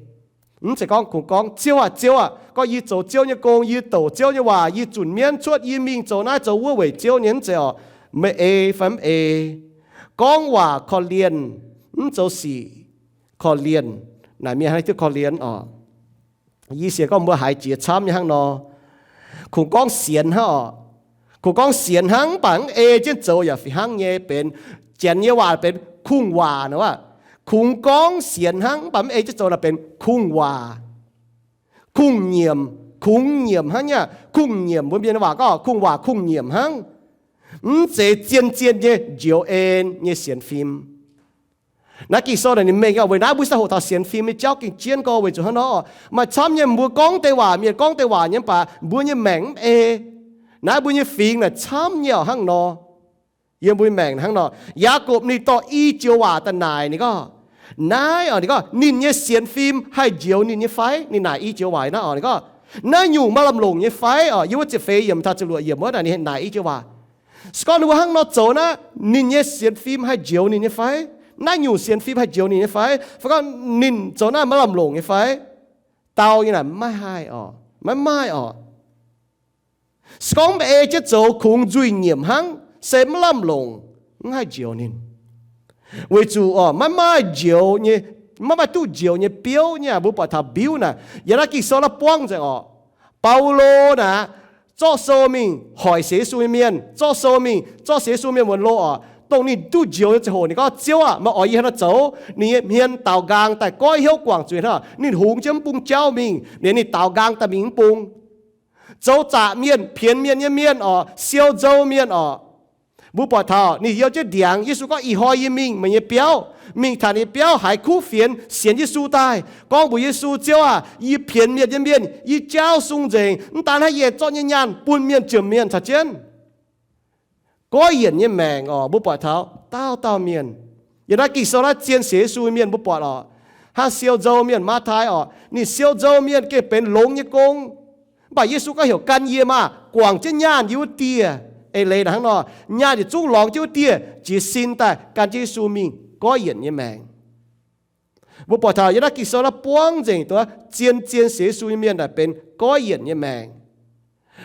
Mv zeiz gorngv kungx gorngv, Ziouv aah! Ziouv aah! Gorngv yie zoux Ziouv nyei gong, yie douc Ziouv nyei waac, yie zunc mienv cuotv, yie mingh zoux naaiv zoux wuov weic Ziouv nyei, mv zeiz oc. Meih ei fai mv ei? Gorngv waac korv-lienh, mv zoux sic korv-lienh. Naaic mienh hnangv naaiv diuh korv-lienh oc. Yie sienx gorngv mbuo haiz jiex camv nyei hnangv nor. Kungx gorngv sienx hnangv oc. Kungx gorngv sienx hnangv mv baac mv ei jienv zoux yaac fih hnangv nyei benx, Janx nyei waac benx kungx-waac nor aqv. Kungx gorngv sienx hnangv mv baac mv ei jienv zoux naaic benx kungx-waac. Kungx-nyiemc, kungx-nyiemc hnangv nyei, kungx-nyiemc mbuo mienh waac gorngv kungx-waac kungx-nyiemc hnangv. Mv zeiz zien-zien nyei njoux en nyei sienx fim. Naaiv Ging-Sou naaic ninh mengh oc. Weic naaiv mbuo ziouc hoqc taux sienx fim nyei jauv gengh jienv gorx weic zuqc hnangv nor, maaih camv nyei mbuo gorngv deix waac, mienh gorngv deix waac nyei mv baac mbuo nyei maengc mv ei. Naaiv mbuo nyei fingx naaic camv nyei oc hnangv nor. Yiem mbuo nyei maengc hnangv nor. Yaagorpc ninh dorh i joux waac daaih naaic ninh gorngv, naaiv oc, ninh gorngv ninh nyei sienx fim haih njoux ninh nyei fai? Ninh naaic i joux waac naaiv oc, ninh gorngv, naaiv nyungc maaih lamh longc nyei fai oc? Yiem wuov ziepc feix yiemc taux ziepc luoqc yiemc wuov naaic ninh naaic i joux waac. Se gorngv ninh mbuo hnangv nor zoux naaiv, ninh nyei sienx fim haih njoux ninh nyei fai? Naaiv nyungc sienx fim haih njoux ninh nyei fai? Fai gorngv ninh zoux naaiv maiv lamh longc nyei fai? Dau nyei naaic maiv haih oc, maiv maaih oc. Se gorngv mv ei jienv zoux kungx nzuih nyiemc hnangv, se mv lamh longc, mv haih njoux ninh. Weic zuqc oc, maiv maaih njoux nyei, maiv maaih duqv njoux nyei biouv nyei. Mbuo buatc taux mbiuv naaic, yiem naaiv Ging-Sou naaiv buangv nzengc oc. Baulo naaic zorqv sou mingh hoic sienx Yesu nyei mienh, zorqv sou mingh zorqv sienx Yesu mienh wuonx loh oc. Dongh ninh duqv njoux nyei ziangh hoc ninh gorngv, Ziouv aah, meih oix yie haaix nor zoux? Ninh nyei hmien daaux nqaang daaih goiv hnyouv guangc zuiz hnangv. Ninh hungx jienv mv bung jauv mingh, liuz ninh daaux nqaang daaih mingh mv bung. Zoux zaqc mienh, pienx mienh nyei mienh oc, siou nzou mienh oc. Mbuo buatc taux ninh youh jienv ndiangx, Yesu gorngv, Ih hnoi yie mingh meih nyei biauv, mingh taux ninh nyei biauv haiz kuv fienx sienx Yesu daaih, gorngv mbuox Yesu, Ziouv aah, yie pienx mienh nyei mienh, yie jaauv sung nzengc, mv daan hnangv yie zorqv nyei nyaanh bun mienh jomc mienh caux jienv. Goiv yienc nyei maengc oc, mbuo buatc taux dauh dauh mienh. Yiem naaiv Ging-Sou naaiv zien sienx Yesu nyei mienh mbuo buatc oc, hnangv siou nzou mienh Matv^tai oc, ninh siou nzou mienh gengh benx longx nyei gong. Mv baac Yesu gorngv, Heuc gan yie maah! Guangc jienv nyaanh yie wuov dieh. Eix leiz naaic hnangv nor, nyaanh yietc zungv lorngx jienv wuov dieh jiez sin daaih gan jienv Yesu mingh goiv yienc nyei maengc. Mbuo buatc taux yiem naaiv Ging-Sou naaiv buangv nzengc duqv zien-zien sienx Yesu nyei mienh naaic benx goiv yienc nyei maengc.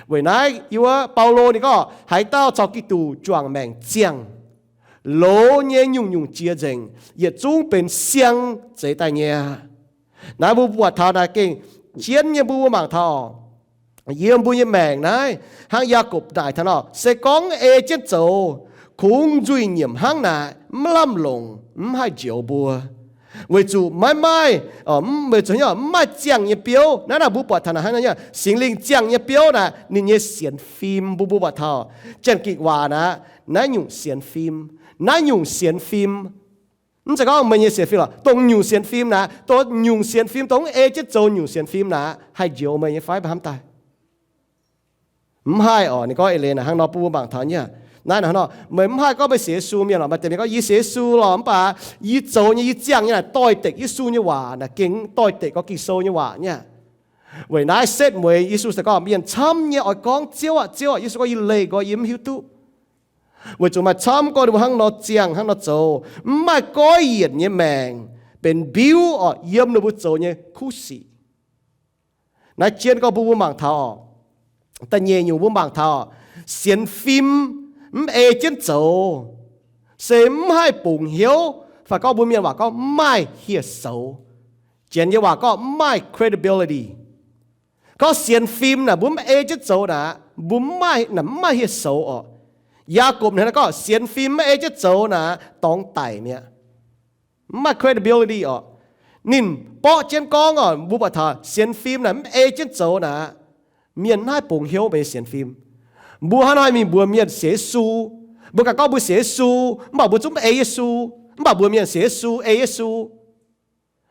Weic naaiv yiem wuov Baulo ninh gorngv, Haaix dauh caux Giduc juangc maengc ziangh, loz nyei nyungc-nyungc jiex nzengc, yietc zungv benx siang zeix daaih nyei aqv. Naaiv mbuo buatc taux naaic gengh jienv nyei, mbuo mangc taux yiem mbuo nyei maengc naaiv, hnangv Yaagorpc naaic taux nor, se gorngv ei jienv zoux, kungx nzuih nyiemc hnangv naaic, mv lamh longc, mv haih njoux mbuo. Weic zuqc maiv maaih, weic zuqc mv maaih ziangh nyei biouv. Naaiv naaic mbuo buatc taux naaic hnangv nor, Singx Lingh ziangh nyei biouv naaic, ninh nyei sienx fim mbuo, mbuo buatc taux Janx-Gikc waac naaic, naaiv nyungc sienx fim, naaiv nyungc sienx fim. Mv zeiz gorngv meih nyei sienx fim lorqc, dongh nyungc sienx fim naaic, dongh nyungc sienx fim, dongh mv ei jienv zoux nyungc sienx fim naaic, haih njoux meih nyei fai mv baac hnamv daaih? Mv haih oc. Ninh gorngv eix leiz naaic hnangv nor, bun mbuo mangc taux nyei. Naaiv naaic hnangv nor, meih mv haih gorngv meih sienx Yesu mienh lorqc. Maaih deix mienh gorngv, Yie sienx Yesu lorqc, mv baac yie zoux nyei, yie ziangh nyei naaic doix-dekc Yesu nyei waac naaic, gengh doix-dekc gorngv Ging-Sou nyei waac nyei. Weic naaiv setv mueiz Yesu se gorngv mienh camv nyei oix gorngv, Ziouv aah! Ziouv aah! Yesu gorngv, Yie leih nqoi yie mv hiuv duqv. Weic zuqc maaih camv gorngv ninh mbuo hnangv nor ziangh, hnangv nor zoux, mv maaih goiv yienc nyei maengc benx mbiuv oc yiem ninh mbuo zoux nyei kuv sic. Naaiv jienv gorngv bun mbuo mangc taux oc. Da'nyeic nyungc mbuo mangc taux, sienx fim mv ei jienv zoux, se mv haih bungx hnyouv, fai gorngv mbuo mienh waac gorngv mv maaih hieh soux. Janx nyei waac gorngv mv maaih credibility. Gorngv sienx fim naaic mbuo mv ei jienv zoux naaic, mbuo mv maaih, naaic mv maaih hieh soux oc. Yaagorpc hnangv naaiv gorngv sienx fim mv ei jienv zoux naaic dorngx daic mi'aqv. Mv maaih credibility oc. Ninh mborqv jienv gorngv oc, mbuo buatc taux sienx fim naaic mv ei jienv zoux naaic, mienh mv haih bungx hnyouv meih nyei sienx fim. Mbuo hnangv naaiv mingh mbuox mienh sienx Yesu, mbuo ganh gorngv mbuo sienx Yesu, mv baac mbuo zungv mv ei Yesu, mv baac mbuox mienh sienx Yesu, ei Yesu.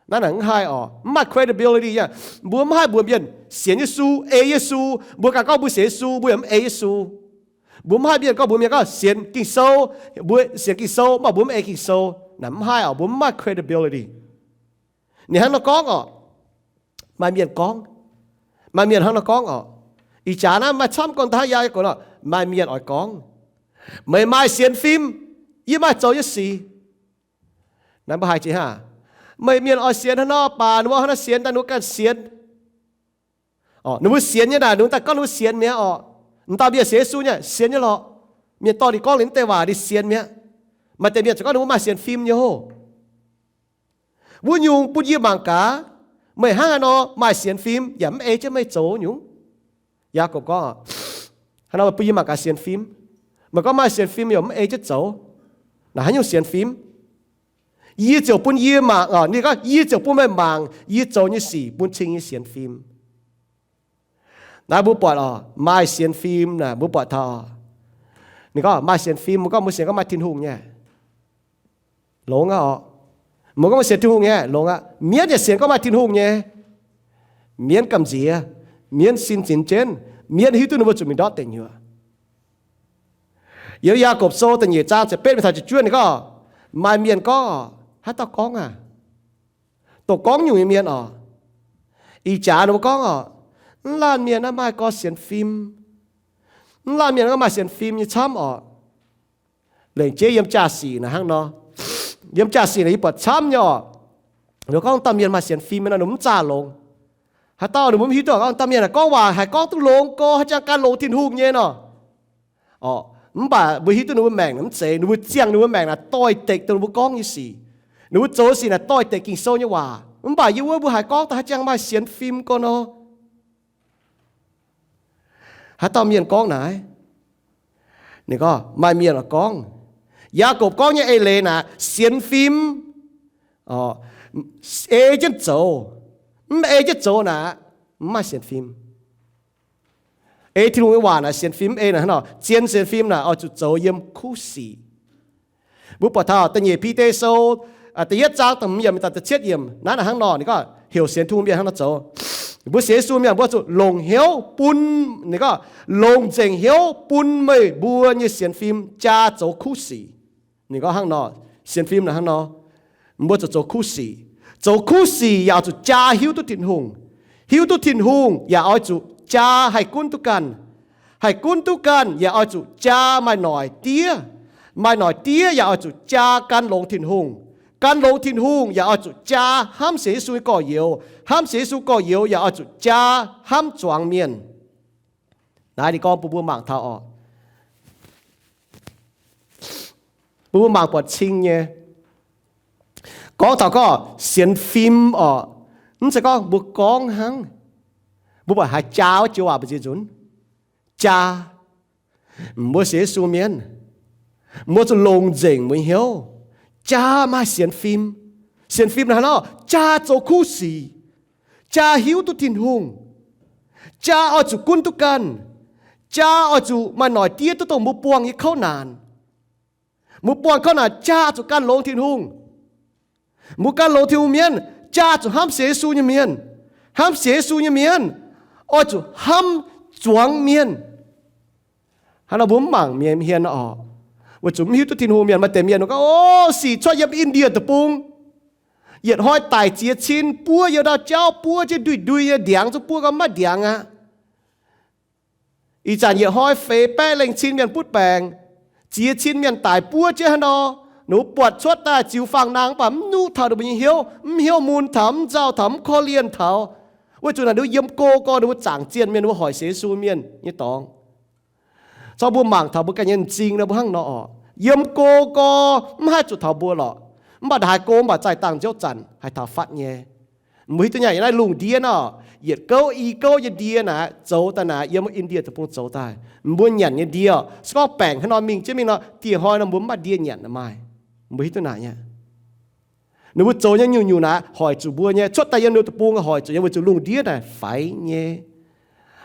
Naaiv naaic mv haih oc, mv maaih credibility aqv. Mbuo mv haih mbuox mienh sienx Yesu, ei Yesu, mbuo ganh gorngv mbuo sienx Yesu, mbuo yaac mv ei Yesu. Mbuo mv haih mienh gorngv mbuox mienh gorngv sienx Ging-Sou, mbuo sienx Ging-Sou, mv baac mbuo mv ei Ging-Sou. Naaic mv haih oc, mbuo mv maaih credibility. Ninh hnangv nor gorngv oc, maaih mienh gorngv, maaih mienh hnangv nor gorngv oc. Ih jaax naaiv maaih camv gorngv daaih yaac gorngv oc, maaih mienh oix gorngv, Meih maaih sienx fim, yie maaih zoux nyei sic. Naaiv mbuo haiz jiex hnangv, meih mienh oix sienx hnangv nor baac ninh mbuo hnangv nor sienx daaih ninh mbuo ganh sienx. Ninh mbuo sienx nyei naaic ninh mbuo daaih gorngv ninh mbuo sienx mi'aqv oc. M'dauh mienh sienx Yesu nyei, sienx nyei lorqc. Mienh dorh ninh gorngv liuz naaiv deix waac ninh sienx mi'aqv. Maaih deix mienh ziouc gorngv ninh mbuo maaih sienx fim nyei oc. Wuov nyungc bun yie mangc gaax, meih hnangv haaix nor maaih sienx fim yaac mv ei jienv meih zoux nyungc. Yaagorpc gorngv, hnangv nor bun yie mangc gaax sienx fim. Meih gorngv maaih sienx fim yaac mv ei jienv zoux. Naaiv haaix nyungc sienx fim? Yie ziouc bun yie mangc, ninh gorngv, yie ziouc bun meih mangc yie zoux nyei sic bun cing nyei sienx fim. Naaiv mbuo buatc oc, maaih sienx fim naaic mbuo buatc taux, ninh gorngv maaih sienx fim, mbuo gorngv mbuo sienx gorngv maaih Tin-Hungh nyei, longx aqv oc. Mbuo gorngv mbuo sienx Tin-Hungh nyei, longx aqv. Mienv yaac sienx gorngv maaih Tin-Hungh nyei. Mienv gamh nziex, mienv sin zinx jienv, mienv hiuv duqv ninh mbuo zuqc mingh ndortv deic nyuoqc. Yiem Yaagorpc Sou da'nyeic zaang ziepc betv mingh taux ziepc juov ninh gorngv, maaih mienh gorngv, haaix dauh gorngv aqv? Dongh gorngv nyungc nyei mienh oc. Ih jaax ninh mbuo gorngv oc, mv laanh mienh naaiv maaih gorx sienx fim. Mv laanh mienh naaiv maaih sienx fim nyei camv oc. Lengc jeiv yiem jaa-sic naaiv hnangv nor. Yiem jaa-sic naaiv yie buatc camv nyei oc. Ninh gorngv dauh mienh maaih sienx fim nyei nor, ninh mv zaah longx. Haaix dauh ninh mbuo mv hiuv duqv gorngv dauh mienh naaic gorngv waac haiz gorngv duqv longx gorx, haaix jangx gan longx Tin-Hungh nyei nor. Oc, mv baac mbuo hiuv duqv ninh mbuo maengc naaic mv zeiz, ninh mbuo ziangh ninh mbuo maengc naaic doix-dekc dongh ninh mbuo gorngv nyei sic. Ninh mbuo zoux sic naaic doix-dekc Ging-Sou nyei waac. Mv baac yie wuov mbuo haiz gorngv daaih haaix jangx maaih sienx fim gorx nor. Haaix dauh mienh gorngv naaiv? Ninh gorngv maaih mienh oix gorngv. Yaagorpc gorngv nyei eix leiz naaic, sienx fim, ei jienv zoux. Mv ei jienv zoux naaic, mv maaih sienx fim. Ei Tin-Hungh nyei waac naaic sienx fim mv ei naaic hnangv nor, zien sienx fim naaic oix zuqc zoux yiem kuv sic. Mbuo buatc taux da'nyeic Bide Sou da'yietv zaang da'hmz yiemc daaih da'cietv yiemc naaiv, naaic hnangv nor ninh gorngv heuc sienx Tin-Hungh mienh hnangv nor zoux. Mbuo sienx Yesu mienh mbuo zuqc longc hnyouv bun, ninh gorngv longc nzengc hnyouv bun meih mbuo nyei sienx fim jaa zoux kuv sic. Ninh gorngv hnangv nor, sienx fim naaic hnangv nor, mbuo zuqc zoux kuv sic. Zoux kuv sic yaac oix zuqc jaa hiuv duqv Tin-Hungh. Hiuv duqv Tin-Hungh yaac oix zuqc jaa haih gunv duqv ganh. Haih gunv duqv ganh yaac oix zuqc jaa maaih noic diev. Maaih noic diev yaac oix zuqc jaa gan longx Tin-Hungh. Gan longx Tin-Hungh yaac oix zuqc jaa hnamv sienx Yesu nyei gorx-youz. Hnamv sienx Yesu gorx-youz yaac oix zuqc jaa hnamv zuangx mienh. Naaiv ninh gorngv bun mbuo mangc taux oc. Bun mbuo mangc buatc cing nyei. Gorngv taux gorngv sienx fim oc, mv zeiz gorngv mbuo gorngv hnangv. Mbuo buatc haaix jaa wuov joux waac mbu'ziex nzunc? Jaa. Mbuo sienx Yesu mienh, mbuo zuqc longc nzengc mbuo hnyouv jaa maaih sienx fim. Sienx fim naaiv nor, jaa zoux kuv sic, jaa hiuv duqv Tin-Hungh, jaa oix zuqc gunv duqv ganh, jaa oix zuqc maaih noic diev duqv dongh mbuo buangh nyei kouv naanc. Mbuo buangh kouv naanc jaa zuqc gan longx Tin-Hungh. Mbuo gan longx Tin-Hungh mienh jaa zuqc hnamv sienx Yesu nyei mienh. Hnamv sienx Yesu nyei mienh oix zuqc hnamv zuangx mienh. Hnangv nor mbuo mv mangc mienh hmien oc, weic zuqc mv hiuv duqv Tin-Hungh mienh. Maaih deix mienh gorngv, o, sic cuotv yiem India deic-bung, yietc hnoi daic ziex cin buov yiem ndau jauv, buov jienv ndui-ndui nyei, ndiangx zuqc buov gorngv maiv ndiangx aqv. Ih zanc yietc hnoi feix baeqv lengh cin mienh butv baengc, ziex cin mienh daic buov jienv hnangv nor. Ninh mbuo buatc cuotv daaih ziux fangx-naang mv baac mv nuqv taux ninh mbuo nyei hnyouv, mv hnyouv mun taux, mv nzauh taux, mv korv-lienh taux. Weic zuqc naaic ninh mbuo yiem go gorx ninh mbuo zaangc zienh mienh, ninh mbuo hoic sienx Yesu mienh nyei dorngx. Corc mbuo mangc taux mbuo ganh nyei m'zing nor mbuo hnangv nor oc. Yiem go gorx mv haih zuqc taux mbuo lorqc. Mv baac ndaaih haaix go mv baac zaih dangh nziouv zanc haih taux fatv nyei. Mbuo hiuv duqv nyei, yiem naaiv lungh ndiev nor, yietc gouv i gouv nyei ndie naaic, zoux daaih naaic, yiem India deic-bung zoux daaih, mbuo nyanc nyei ndie, se gorngv baengc haaix nor mingh jienv mingh nor, dieh hnoi nor mbuo mv maaih ndie nyanc naaic maaih. Mbuo hiuv duqv naaic nyei. Ninh mbuo zoux nyei nyungc-nyungc naaic hoic zuqc mbuo nyei, cuotv daaih yiem ninh deic-bung hoic zuqc nyei, weic zuqc lungh ndiev naaic faix nyei.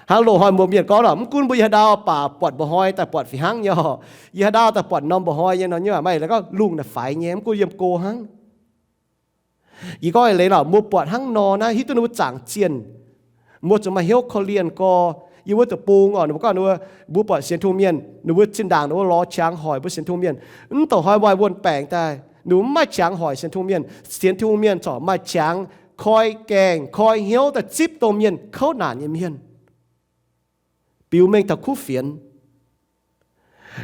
Hnangv loz-hnoi mbuo mienh gorngv lorqc, mv gunv mbuo yiem haaix ndau baac buatc mba'hnoi daaih buatc fih hnangv nyei oc. Yiem haaix ndau daaih buatc norm mba'hnoi nyei nor, nyei maaih gorngv lungh naaic faix nyei, mv gunv yiem go hnangv. Yie gorngv eix leiz lorqc, mbuo buatc hnangv nor naaiv, hiuv duqv ninh mbuo zaangc zienh, mbuo zuqc maaih hnyouv korv-lienh gorx. Yiem wuov deic-bung oc, ninh mbuo gorngv ninh mbuo, mbuo buatc sienx Tin-Hungh mienh, ninh mbuo zinh ndaangc ninh mbuo lorz qangx hoic mbuo sienx Tin-Hungh mienh. Mv douc hnoi maaih wuonh baengc daaih, ninh mbuo mv maaih qangx hoic sienx Tin-Hungh mienh. Sienx Tin-Hungh mienh corc maaih qangx koi gaengh koi hnyouv daaih zipv dongh mienh kouv naanc nyei mienh, biux mengh taux kuv fienx.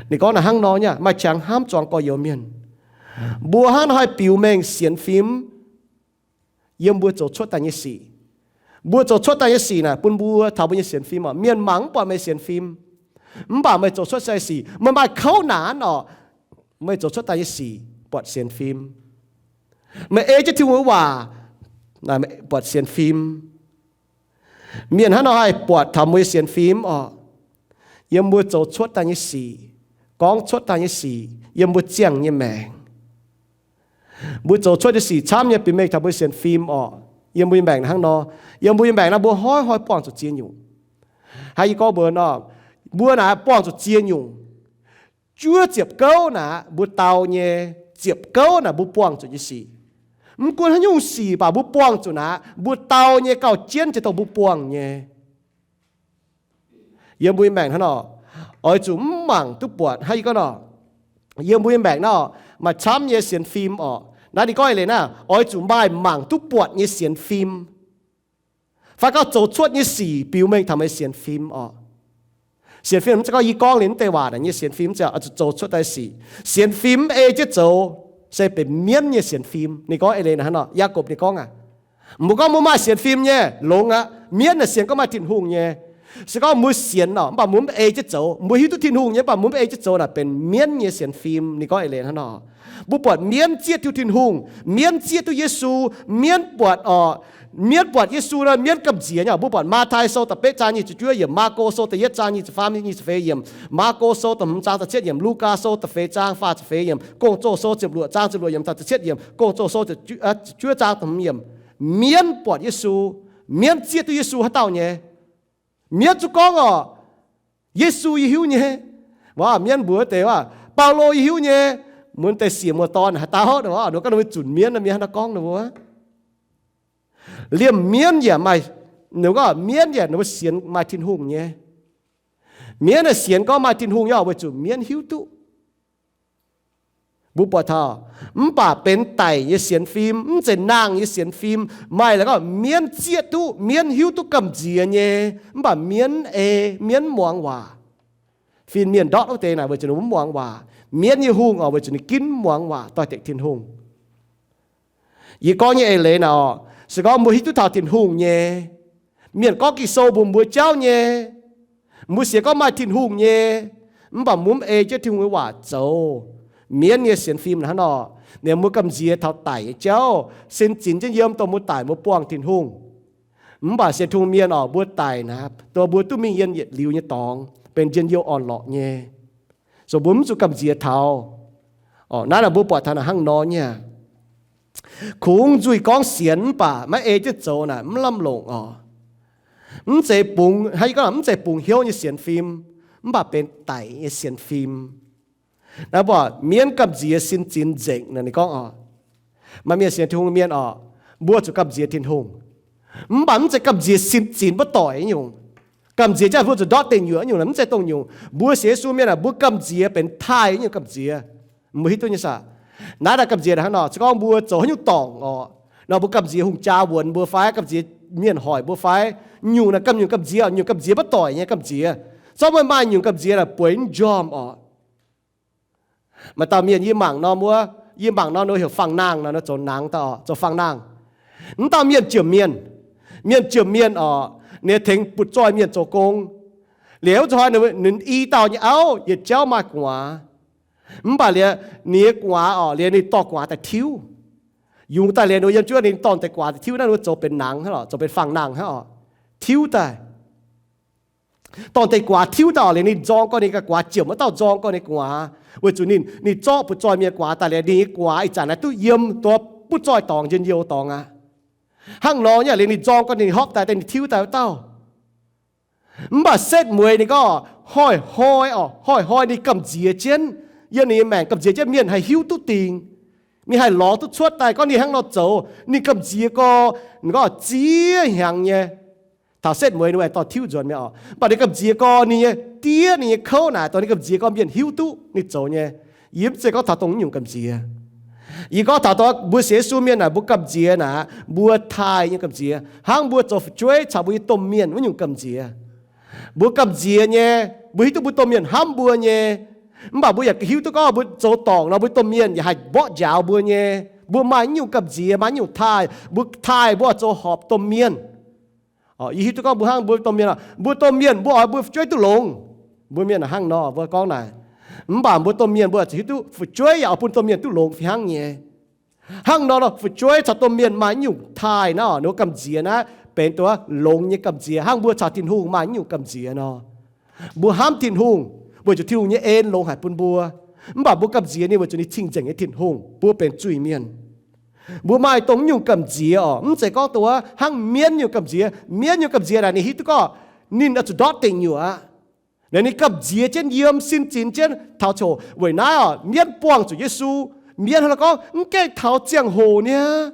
Ninh gorngv naaic hnangv nor nyei, maaih qangx hnamv zuangx gorx-youz mienh. Mbuo hnangv nor haih biux mengh sienx fim yiem mbuo zoux cuotv daaih nyei sic. Mbuo zoux cuotv daaih nyei sic naaic bun mbuo taux mbuo nyei sienx fim oc. Mienh mangc mv buatc meih sienx fim, mv baac meih zoux cuotv daaih sic, meih maaih kouv naanc oc, meih zoux cuotv daaih nyei sic buatc sienx fim. Meih ei jienv Tin-Hungh nyei waac, buatc sienx fim. Mienh hnangv nor haih buatc taux mbuo nyei sienx fim orqc? Yiem mbuo zoux cuotv daaih nyei sic, gorngv cuotv daaih nyei sic, yiem mbuo ziangh nyei maengc. Mbuo zoux cuotv nyei sic camv nyei bieqc mengh taux mbuo sienx fim orqc? Yiem mbuo nyei maengc hnangv nor, yiem mbuo nyei maengc naaiv mbuo hnoi-hnoi buangh zuqc ziex nyungc. Hnangv yie gorngv mbuox nor, mbuo naaic buangh zuqc ziex nyungc. Juov ziepc gouv naaic mbuo dau nyei, ziepc gouv naaic mbuo buangh zuqc nyei sic. Mv gunv haaix nyungc sic baac mbuo buangh zuqc naaic, mbuo dau nyei gauh jienv jiex dongh mbuo buangh nyei. Yiem mbuo nyei maengc hnangv nor, oix zuqc mv mangc duqv buatc. Hnangv yie gorngv nor, yiem mbuo nyei maengc nor, maaih camv nyei sienx fim orqc? Naaiv ninh gorngv eix leiz naaiv, oix zuqc maaih mangc duqv buatc nyei sienx fim. Fai gorngv zoux cuotv nyei sic biux mengh taux meih sienx fim orqc? Sienx fim mv zeiz gorngv yie gorngv liuz mv deix waac naaic nyei sienx fim, mv zeiz, oix zuqc zoux cuotv daaih sic. Sienx fim mv ei jienv zoux se benx mienv nyei sienx fim. Ninh gorngv eix leiz naaiv hnangv nor, Yaagorpc ninh gorngv aqv, mbuo gorngv mbuo maaih sienx fim nyei, longx aqv. Mienv naaic sienx gorngv maaih Tin-Hungh nyei. Se gorngv mbuo sienx orqc, mv baac mbuo mv ei jienv zoux. Mbuo hiuv duqv Tin-Hungh nyei, mv baac mbuo mv ei jienv zoux naaic benx mienv nyei sienx fim. Ninh gorngv eix leiz hnangv nor. Mbuo buatc mienv zieqv duqv Tin-Hungh, mienv zieqv duqv Yesu, mienv buatc orqc, mienv buatc Yesu nor, mienv gamh nziex nyei. Mbuo buatc Matv^tai Sou da'betv zaang nyic ziepc juov yiemc, Maako Sou da'yietv zaang nyic ziepc faam, nyic ziepc feix yiemc, Maako Sou da'hmz zaang da'cietv yiemc, Lugaa Sou da'feix zaang faah ziepc feix yiemc, Gong-Zoh Sou ziepc luoqc zaang ziepc luoqc yiemc taux ziepc cietv yiemc, Gong-Zoh Sou ziepc juov zaang da'hmz yiemc. Mienv buatc Yesu, mienv zieqv duqv Yesu haaix dauh nyei. Mienv zuqc gorngv orqc, Yesu yie hiuv nyei. Waac mienv mbuox deix waac, Baulo yie hiuv nyei. Mbuo deix siec muoz-dorn haaix dauh, ninh gorngv ninh mbuo zunc mienv, mienh hnangv naaiv gorngv ninh mbuo. Liemh mienv yaac maaih, ninh gorngv mienv yaac ninh mbuo sienx maaih Tin-Hungh nyei. Mienv naaic sienx gorngv maaih Tin-Hungh nyei orqc, weic zuqc mienv hiuv duqv. Mbuo buatc taux, mv baac benx daic nyei sienx fim, mv zeiz nangh nyei sienx fim. Maaih la'gorngv mienv zieqv duqv, mienv hiuv duqv gamh nziex nyei, mv baac mienv ei, mienv muangx waac. Fin-mienh ndortv wuov deix naaic weic zuqc ninh mv muangx waac. Mienv nyei hungh orqc, weic zuqc ninh ginv muangx waac doix-dekc Tin-Hungh. Yie gorngv nyei eix leiz naaic orqc, se gorngv mbuo hiuv duqv taux Tin-Hungh nyei, mienh gorngv Ging-Sou mbuox mbuo jauv nyei, mbuo sienx gorngv maaih Tin-Hungh nyei, mv baac mbuo mv ei jienv Tin-Hungh nyei waac zoux, mienv nyei sienx fim hnangv nor, ninh mbuo gamh nziex taux daic nyei jauv, sin zinx jienv yiem dongh mbuo daic mbuo buangh Tin-Hungh. Mv baac sienx Tin-Hungh mienh orqc, mbuo daic naaic, dongh mbuo duqv mingh yiem yietc liuz nyei dorngx, benx njien-youh orn-lorqc nyei. So mbuo mv zuqc gamh nziex taux. Naaiv naaic mbuo buatc taux naaic hnangv nor nyei aqv. Kungx nzuih gorngv sienx mv baac maiv ei jienv zoux naaic mv lamh longc orqc. Mv zeiz bungx, hnangv yie gorngv, mv zeiz bungx hnyouv nyei sienx fim, mv baac benx daic nyei sienx fim. Naaiv mbuo mienv gamh nziex sin zinx nzengc naaic ninh gorngv orqc. Maaih mienh sienx Tin-Hungh mienh orqc, mbuo zuqc gamh nziex Tin-Hungh. Mv baac mv zeiz gamh nziex sin zinx mbuo doic nyungc. Gamh nziex jaax mbuo zuqc ndortv deic nyuoqc nyungc, mv zeiz dongh nyungc. Mbuo sienx Yesu mienh aah, mbuo gamh nziex benx taaih nyungc gamh nziex. Mbuo hiuv duqv nyei saah? Naaiv daaih gamh nziex hnangv nor, se gorngv mbuo zoux haaix nyungc dorngc orqc, nor mbuo gamh nziex hungh jaa wuonx mbuo fai gamh nziex mienh hoic mbuo fai, nyungc naaic gamh nyungc gamh nziex, nyungc gamh nziex maiv doic nyei gamh nziex. Zorqv meih maaih nyungc gamh nziex naaic bueix mv njormh orqc. Maaih dauh mienh yie mangc nor wuov, yie mangc nor ninh heuc fangx-nangh nor, zoux nangh daaih orqc, zoux fangx-nangh. Mv dauh mienh jomc mienh, mienh jomc mienh orqc, ninh tengx butv-zoih mienh zoux gong. Liuz wuov zuqc hnoi ninh i dauh nyei auv yietc jauv maaih gu'nguaaz. Mv baac liuz ninh nyei gu'nguaaz orqc, liuz ninh dorh gu'nguaaz daaih tiuv. Yungz daaih liuz ninh yiem juov ninh dorh deix gu'nguaaz daaih tiuv naaiv, ninh zoux benx nangh hnangv orqc, zoux benx fangx-nangh hnangv orqc, tiuv daaih. Dorh deix gu'nguaaz tiuv daaih orqc, liuz ninh nzorng gorx ninh nyei gu'nguaaz, jomc wuov dauh nzorng gorx ninh nyei gu'nguaaz, weic zuqc ninh, ninh zorqv butv-zoih mienh gu'nguaaz daaih liuz ninh nyei gu'nguaaz ih zanc naaiv duqv yiem dongh butv-zoih dorngx, njien-youh dorngx aqv. Hnangv nor nyei liuz ninh nzorng gorx ninh hopv daaih, daaih ninh tiuv daaih wuov dauh. Mv baac setv mueiz ninh gorngv, hnoi-hnoi orqc, hnoi-hnoi ninh gamh nziex jienv, yiem ninh nyei maengc gamh nziex jienv mienh haih hiuv duqv dingc, mienh haih lorz duqv cuotv daaih gorngv ninh hnangv nor zoux. Ninh gamh nziex gorx, ninh gorngv ziex hnyangx nyei. Taux setv mueiz ninh aengx dorh tiuv nzuonx mi'aqv orqc. Mv baac ninh gamh nziex gorx ninh nyei diev, ninh nyei kouv naaic, dongh ninh gamh nziex gorx mienh hiuv duqv ninh zoux nyei. Yie mv zeiz gorngv taux dongh nyungc gamh nziex. Yie gorngv taux dongh mbuo sienx Yesu mienh naaic, mbuo gamh nziex naaic, mbuo taaih nyei gamh nziex, hnangv mbuo zoux fu'jueiv caux mbuo nyei domh mienh wuov nyungc gamh nziex. Mbuo gamh nziex nyei, mbuo hiuv duqv mbuo domh mienh hnamv mbuo nyei. Mv baac mbuo yaac hiuv duqv gorngv mbuo zoux dorngc nor, mbuo domh mienh yaac haih mborqv njaaux mbuo nyei. Mbuo maaih nyungc gamh nziex, maaih nyungc taaih. Mbuo taaih mbuo oix zoux horpc domh mienh. Yie hiuv duqv gorngv mbuo hnangv mbuo domh mienh, mbuo domh mienh mbuo oix mbuo fu'jueiv duqv longx. Mbuo mienh hnangv nor mbuo gorngv naaic. Mv baac mbuo domh mienh mbuo zuqc hiuv duqv fu'jueiv yaac oix bun domh mienh duqv longx fih hnangv nyei. Hnangv nor nor, fu'jueiv caux domh mienh maaih nyungc taaih naaiv, ninh mbuo gamh nziex naaiv benx duqv longx nyei gamh nziex, hnangv mbuo caux Tin-Hungh maaih nyungc gamh nziex nor. Mbuo hnamv Tin-Hungh weic zuqc Tin-Hungh nyei en longx haic bun mbuo, mv baac mbuo gamh nziex ninh weic zuqc ninh cing-nzengc nyei Tin-Hungh, mbuo benx zuiz-mienh. Mbuo maaih dongh nyungc gamh nziex oc, mv zeiz gorngv duqv hnangv mienv nyungc gamh nziex. Mienv nyungc gamh nziex naaic ninh hiuv duqv gorngv ninh oix zuqc ndortv deic nyuoqc aqv. Naaic ninh gamh nziex jienv, yiem sin zinx jienv taux coc. Weic naaiv oc, mienv buangh zuqc Yesu, mienv hnangv nor gorngv, mv gaengh taux ziangh hoc niaa,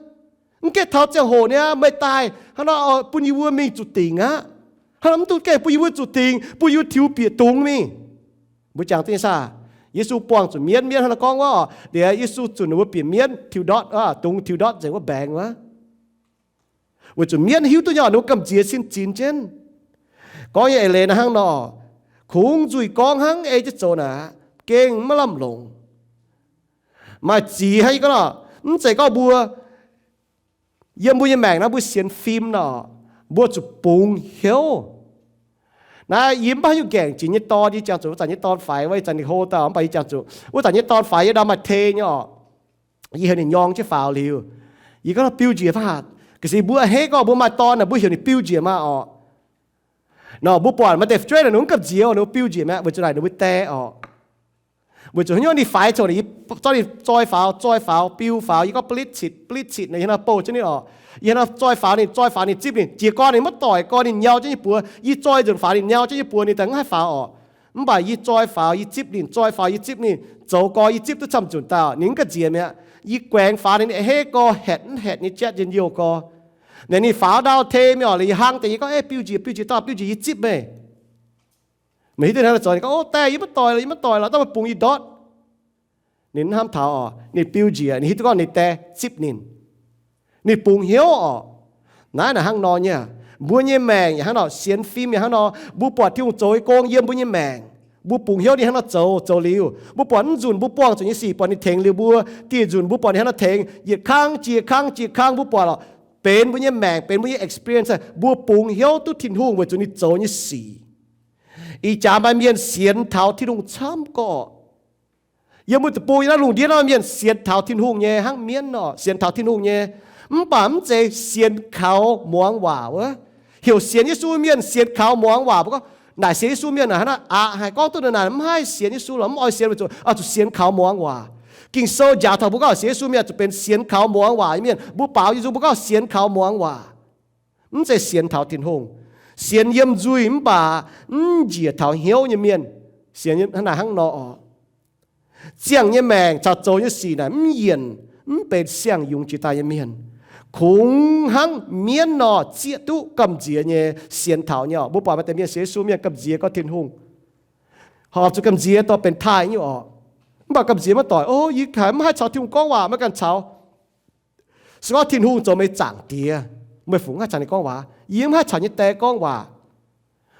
mv gaengh taux ziangh hoc niaa, meih daaih hnangv nor bun yie mbuo mingh zuqc dingc aqv. Hnangv nor mv duqv gaengh bun yie mbuo zuqc dingc, bun yie mbuo tiux bieqc dungz mingh. Mbuo jangx duqv nyei saah? Yesu buangh zuqc mienv, mienv hnangv nor gorngv wuov, liuz Yesu zunc ninh mbuo bieqc mienv tiux ndortv, dungz tiux ndortv nzengc wuov mbaengx wuov. Weic zuqc mienv hiuv duqv nyei, ninh mbuo gamh nziex sin zinx jienv. Gorngv nyei eix leiz naaiv hnangv nor, kungx nzuih gorngv hnangv ei jienv zoux naaic, gengh maiv lamh longc. Maaih ziex hnangv yie gorngv nor, mv zeiz gorngv mbuo yiem mbuo nyei maengc naaiv mbuo sienx fim nor, mbuo zuqc bungx hnyouv. Naaiv yie mv baac haaix nyungc gaengh jiex nyei dorn, yie jangx zuqc wuov zanc nyei dorn faix, wuov zanc ninh hlo dauh mv baac yie jangx zuqc wuov zanc nyei dorn faix yiem ndau maaih tei nyei orqc. Yie heuc ninh nyorng jienv faaux liuz, yie gorngv nor biu njiec fai haac. Ga'se mbuo a'hneiv gorngv mbuo maaih dorn naaic, mbuo heuc ninh biu njiec maah orqc. Nor mbuo buatc maaih deix fu'jueiv naaic ninh mv gamh nziex, ninh mbuo biu njiec mi'aqv, weic zuqc naaic ninh mbuo die orqc. Weic zuqc haaix nyungc ninh faix coc naaic, yie zorqv ninh zoi faaux, zoi faaux, biu faaux, yie gorngv blitz citv, blitz citv naaic, yie hnangv nor bouh jienv ninh orqc. Yie hnangv nor zoi faaux ninh, zoi faaux ninh, zipv ninh, jiex gorn ninh maiv doic, gorn ninh nyau jienv yie buoz, yie zoi nzunc faaux ninh nyau jienv yie buoz, ninh daaih mv haih faaux orqc. Mv baac yie zoi faaux yie zipv ninh, zoi faaux yie zipv ninh, zoux gorx yie zipv duqv camv nzunc daaih, ninh mv gamh nziex mi'aqv. Yie guaengx faaux ninh, a'hneiv gorx, haetc mv haetc nyei jatv njien-youh gorx. Naaic ninh faaux ndau tei mingh orqc, liuz yie hlang deix, yie gorngv, Ei, biu njiec, biu njiec, dauh biu njiec, yie zipv meih. Meih hiuv duqv hnangv naaiv zoux, ninh gorngv, O, die, yie maiv doic lorqc, yie maiv doic lorqc, dauh meih bungx yie ndortv. Ninh mv hnamv taux orqc, ninh biu njiec, ninh hiuv duqv gorngv ninh die zipv ninh. Ninh bungx hnyouv orqc. Naaiv naaic hnangv nor nyei. Mbuo nyei maengc yaac hnangv nor, sienx fim yaac hnangv nor, mbuo buatc Tin-Hungh zoux nyei gong yiem mbuo nyei maengc, mbuo bungx hnyouv ninh hnangv nor zoux, zoux liuz, mbuo buatc mv nzunc mbuo buangh zuqc nyei sic buatc ninh tengx liuz mbuo, dieh nzunc mbuo buatc ninh hnangv nor tengx, yietc kangv jiex kangv jiex kangv mbuo buatc lorqc, benx mbuo nyei maengc, benx mbuo nyei experience, mbuo bungx hnyouv duqv Tin-Hungh weic zuqc ninh zoux nyei sic. Ih jaax maaih mienh sienx taux Tin-Hungh camv gorqv. Yiem mbuo deic-bung yiem naaiv lungh ndiev naaiv mienh sienx taux Tin-Hungh nyei hnangv mienv nor, sienx taux Tin-Hungh nyei, mv baac mv zeiz sienx kaux muangx waac wuov. Heuc sienx Yesu mienh sienx kaux muangx waac mbuo gorngv, naaic sienx Yesu mienh naaic hnangv naaiv aqc haic, gorngv duqv naaic naaic mv haih sienx Yesu lorqc, mv oix sienx weic zuqc oix zuqc sienx kaux muangx waac. Ging-Sou njaaux taux mbuo gorngv sienx Yesu mienh zuqc benx sienx kaux muangx waac nyei mienh. Mbuo baaux Yesu mbuo gorngv sienx kaux muangx waac. Mv zeiz sienx taux Tin-Hungh. Sienx yiem nzuih mv baac mv njiec taux hnyouv nyei mienh, sienx hnangv naaic hnangv nor orqc. Ziangh nyei maengc caux zoux nyei sic naaic mv yienc, mv benx siang-yungz jiex daaih nyei mienh. Kungx hnangv mienv nor zieqv duqv gamh nziex nyei sienx taux nyei orqc. Mbuo buatc maaih deix mienh sienx Yesu mienh gamh nziex gorngv Tin-Hungh, horpc zuqc gamh nziex dorh benx taaih nyei orqc. Mv baac gamh nziex maiv doic, O, yie haiz mv haih caux Tin-Hungh gorngv waac, maiv ganh caux. Se gorngv Tin-Hungh zoux meih nyei Zaangc Diex, meih fungc mv haih caux ninh gorngv waac? Yie mv haih caux nyei die gorngv waac.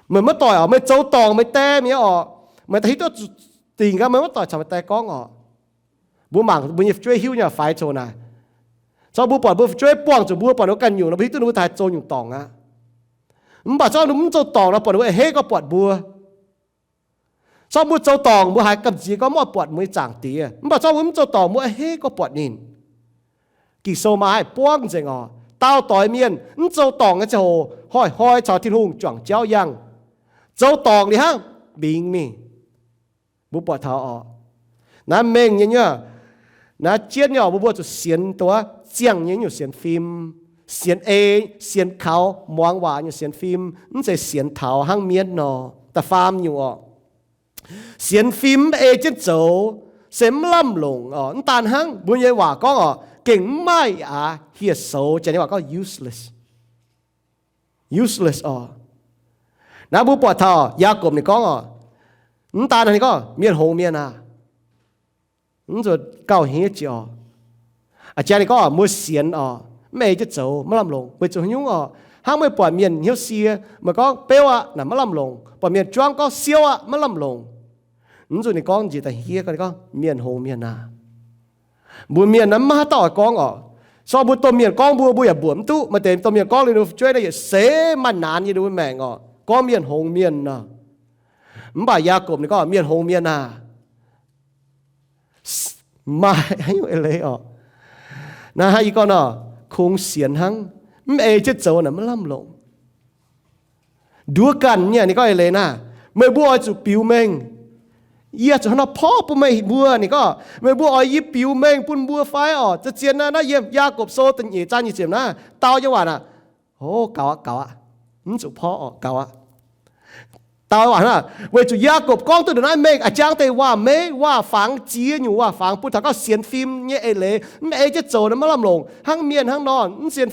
Meih maiv doic orqc, meih zoux dorngc meih die mi'aqv orqc. Meih daaih hiuv duqv zuqc dingc gaax, meih maiv doic caux meih die gorngv orqc. Mbuo mangc mbuo nyei fu'jueiv hiuv nyei faix coc naaic. Corc mbuo buatc mbuo fu'jueiv buangh zuqc mbuo, buatc ninh mbuo ganh nyungc nor, mbuo hiuv duqv ninh mbuo daaih zoux nyungc dorngc aqv. Mv baac corc mbuo mv zoux dorngc nor, buatc ninh mbuo a'hneiv gorngv buatc mbuo. Corc mbuo zoux dorngc, mbuo haiz gamh nziex gorngv mv oix buatc mbuo nyei Zaangc Diex. Mv baac corc mbuo mv zoux dorngc, mbuo a'hneiv gorngv buatc ninh. Ging-Sou maaih haiz buangv nzengc orqc. Dauh doix mienh mv zoux dorngc nyei ziangh hoc, hnoi-hnoi caux Tin-Hungh juangc jauv yangh. Zoux dorngc liuz hnangv, bingx mingh. Mbuo buatc taux orqc, naaiv mengh nyei nyuoqc, naaiv jienv nyei orqc, mbuo mbuo zuqc sienx duqv ziangh nyei nyungc sienx fim, sienx ei, sienx kaux muangx waac nyungc sienx fim, mv zeiz sienx taux hnangv mienv nor. Da'faam nyungc orqc, sienx fim mv ei jienv zoux, se mv lamh longc orqc. Mv daan hnangv, mbuo nyei waac gorngv orqc, gengh mv maaih aax hieh soux, janx nyei waac gorngv useless. Useless orqc. Naaiv mbuo buatc taux Yaagorpc ninh gorngv orqc, mv daan ninh gorngv, mienh hngongx mienh aah, mv zuqc gauh hniev jiex orqc. A'jang ninh gorngv, mbuo sienx orqc, mv ei jienv zoux maiv lamh longc. Weic zuqc haaix nyungc orqc? Hnangv meih buatc mienh hnyouv sie, meih gorngv beuv aqv, naaic maiv lamh longc. Buatc mienh juangv gorngv siouv aqv, maiv lamh longc. Mv zuqc ninh gorngv njiec daaih hniev, gorngv, ninh gorngv, mienh hngongx mienh aah, mbuo mienh naaiv maiv haaix dauh oix gorngv orqc. Corc mbuo domh mienh gorngv mbuo, mbuo yaac mbuoqc mv duqv. Maaih deix domh mienh gorngv liuz ninh mbuo fu'jueiv naaiv yietc seix maaih naanx nyei ninh mbuo maengc orqc, gorngv mienh hngongx mienh nor. Mv baac Yaagorpc ninh gorngv, mienh hngongx mienh aah, maaih haaix nyungc eix leiz orqc? Naaiv hnangv yie gorngv nor, kungx sienx hnangv, mv ei jienv zoux naaic maiv lamh longc. Nduov ganh nyei, ninh gorngv eix leiz naaiv, meih mbuo oix zuqc biux mengh. Yie zuqc hnangv nor porv bun meih mbuo. Ninh gorngv, meih mbuo oix yie biux mengh bun mbuo fai orqc? Zien naaiv, naaiv yiem Yaagorpc Sou da'nyeic zaang nyic ziepc naaiv dau nyei waac aqv. O, gaux aqv, gaux aqv. Mv zuqc porv orqc, gaux aqv. Dau waac hnangv, weic zuqc Yaagorpc gorngv duqv ndongc naaiv mengh, a'jangv deix waac-meiv, waac-fangx, ziex nyungc waac-fangx bun taux gorngv sienx fim nyei eix leiz, mv ei jienv zoux naaiv maiv lamh longc. Hnangv mienh hnangv nor,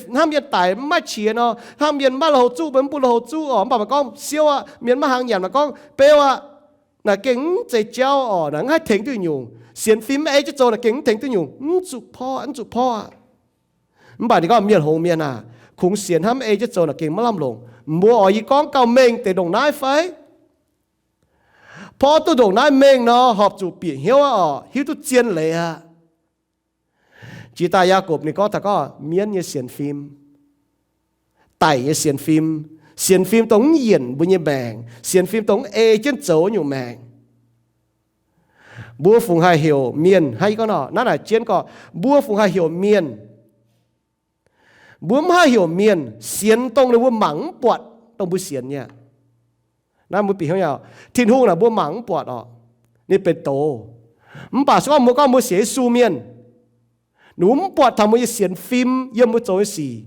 hnangv mienh daic mv maaih qiex nor, hnangv mienh maiv lui-houx zuqv, mbuo mv bun lui-houx zuqv orqc, mv baac maaih gorngv siouv aqv, mienh maiv hnangv nyanc, maaih gorngv beuv aqv. Naaic gengh mv zeiz jauv orqc, naaic mv haih tengx duqv nyungc. Sienx fim mv ei jienv zoux naaic gengh mv tengx duqv nyungc, mv zuqc porv, mv zuqc porv aqv. Mv baac ninh gorngv, mienh hngongx mienh aac, kungx sienx hnangv, mv ei jienv zoux naaic gengh maiv lamh longc. Mbuo oix yie gorngv gauh mengh deix ndongc naaiv fai? Porv duqv ndongc naaiv mengh nor, horpc zuqc bieqc hnyouv aqv orqc, hiuv duqv zien leiz aqv. Jiex daaih Yaagorpc ninh gorngv taux gorngv mienv nyei sienx fim, daic nyei sienx fim, sienx fim dongh mv yienc mbuo nyei maengc, sienx fim dongh mv ei jienv zoux nyungc maengc. Mbuo fungc haih heuc mienh, hnangv yie gorngv nor, naaiv naaic jienv gorngv, mbuo fungc haih heuc mienh. Mbuo mv haih heuc mienh sienx dongh ninh mbuo mangc mv buatc dongh mbuo sienx nyei. Naaiv mbuo bieqc hnyouv nyei. Tin-Hungh naaic mbuo mangc mv buatc orqc, ninh benx doz. Mv baac se gorngv mbuo gorngv mbuo sienx Yesu mienh, ninh mbuo mv buatc taux mbuo nyei sienx fim yiem mbuo zoux nyei sic,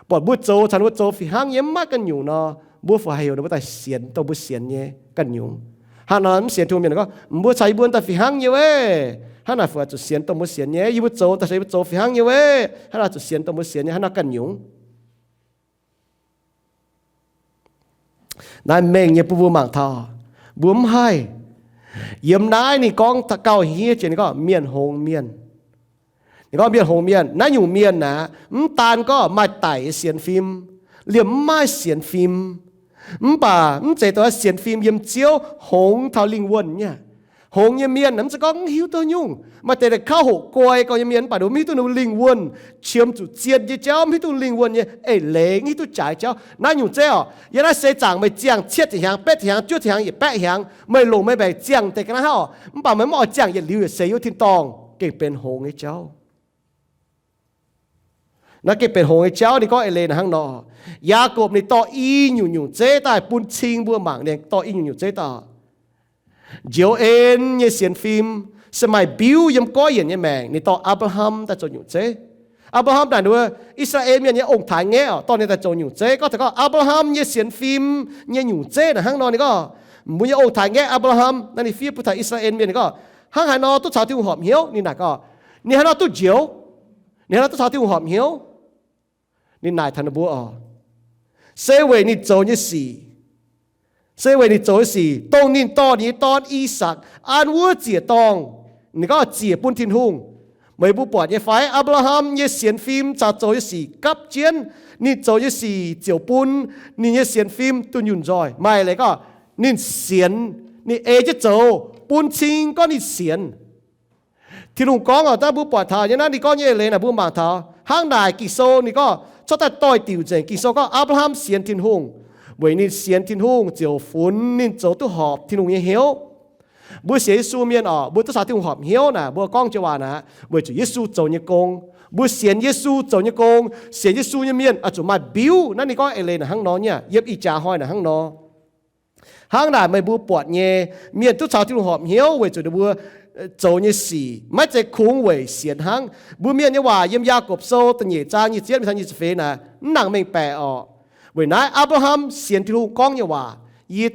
buatc mbuo zoux caux ninh mbuo zoux fih hnangv nyei, mv maaih ganh nyungc nor, mbuo fungc haih heuc ninh mbuo daaih sienx dongh mbuo sienx nyei ganh nyungc. Hnangv nor mv sienx Tin-Hungh mienh gorngv, mbuo caux yie mbuo daaih fih hnangv nyei wuov. Hnangv naaic fungc zuqc sienx dongh mbuo sienx nyei. Yie mbuo zoux daaih caux yie mbuo zoux fih hnangv nyei wuov. Hnangv naaic zuqc sienx dongh mbuo sienx nyei, hnangv naaiv ganh nyungc. Naaiv mengh nyei bun mbuo mangc taux, mbuo mv haih. Yiem naaiv ninh gorngv gauh hniev jiex, ninh gorngv mienh hngongx mienh. Ninh gorngv mienh hngongx mienh, naaiv nyungc mienh aac, mv daan gorngv maaih daic nyei sienx fim, liemh mv maaih sienx fim, mv baac mv zeiz dongh sienx fim yiem Ziouv, hngongx taux lingh wuonh nyei. Hngongx nyei mienh mv zeiz gorngv mv hiuv duqv nyungc. Maaih deix daaih kauv hoqc guai gorx nyei mienh, mv baac ninh mv hiuv duqv ninh lingh wuonh, qiemx zuqc zien nyei jauv, mv hiuv duqv lingh wuonh nyei eix leiz, mv hiuv duqv jaaix jauv. Naaiv nyungc zeiv orqc, yiem naaiv seix zaangc meih ziangh cietv ziepc hnyangx, betv ziepc hnyangx, juov ziepc hnyangx, yietc baeqv hnyangx, meih longc meih maengc ziangh deix ga'naaiv hnangv orqc, mv baac meih mv oix ziangh yietc liuz yietc seix yiem tin-dorngh, gengh benx hngongx nyei jauv. Naaiv gengh benx hngongx nyei jauv. Ninh gorngv eix leiz naaic hnangv nor. Yaagorpc ninh dorh i nyungc-nyungc zeiv daaih bun cing mbuo mangc. Ninh dorh i nyungc-nyungc zeiv daaih. Njoux en nyei sienx fim, se maaih mbiuv yiem goiv yienc nyei maengc. Ninh dorh Apc^laa^ham daaih zoux nyungc zeiv. Apc^laa^ham naaic ninh mbuo I^saa^laa^en Mienh nyei ong-taaix-ngaeqv orqc, dorh ninh daaih zoux nyungc zeiv. Gorngv taux gorngv Apc^laa^ham nyei sienx fim nyei nyungc zeiv naaic hnangv nor. Ninh gorngv, mbuo nyei ong-taaix-ngaeqv Apc^laa^ham naaiv ninh fiev bun taux I^saa^laa^en Mienh, ninh gorngv, hnangv haaix nor duqv caux Tin-Hungh horpc hnyouv? Ninh naaic gorngv, ninh haaix nor duqv njoux? Ninh haaix nor duqv caux Tin-Hungh horpc hnyouv? Ninh naaic taux ninh mbuo orqc, se weic ninh zoux nyei sic, se weic ninh zoux nyei sic, dongh ninh dorh ninh nyei dorn, I^sakc, an wuov ziec-dorngh, ninh gorngv ziec bun Tin-Hungh. Meih mbuo buatc nyei fai? Apc^laa^ham nyei sienx fim caux zoux nyei sic gapv jienv. Ninh zoux nyei sic ziouc bun ninh nyei sienx fim dunh yunh nzoih. Maaih leiz gorngv ninh sienx, ninh ei jienv zoux, bun cing gorngv ninh sienx. Tin-Hungh gorngv orqc, daaih mbuo buatc taux nyei naaiv ninh gorngv nyei eix leiz naaic mbuo mangc taux hnangv naaic. Ging-Sou ninh gorngv cuotv daaih doix-diuc nzengc. Ging-Sou gorngv Apc^laa^ham sienx Tin-Hungh. Weic ninh sienx Tin-Hungh ziouc funx ninh zoux duqv horpc Tin-Hungh nyei hnyouv. Mbuo sienx Yesu mienh orqc, mbuo duqv caux Tin-Hungh horpc hnyouv naaic, mbuo gorngv jienv waac naaic, weic zuqc Yesu zoux nyei gong. Mbuo sienx Yesu zoux nyei gong. Sienx Yesu nyei mienh oix zuqc maaih mbiuv. Naaiv ninh gorngv eix leiz naaic hnangv nor nyei, yiem ih jaax hnoi naaic hnangv nor. Hnangv naaic meih mbuo buatc nyei, mienh duqv caux Tin-Hungh horpc hnyouv weic zuqc ninh mbuo zoux nyei sic maiv zeiz kungx weic sienx hnangv. Mbuo mienh nyei waac yiem Yaagorpc Sou da'nyeic zaang nyic ziepc yietv mingh taux nyic ziepc feix naaic mv nangc mengh baeqc orqc. Weic naaiv Apc^laa^ham sienx Tin-Hungh gorngv nyei waac, yie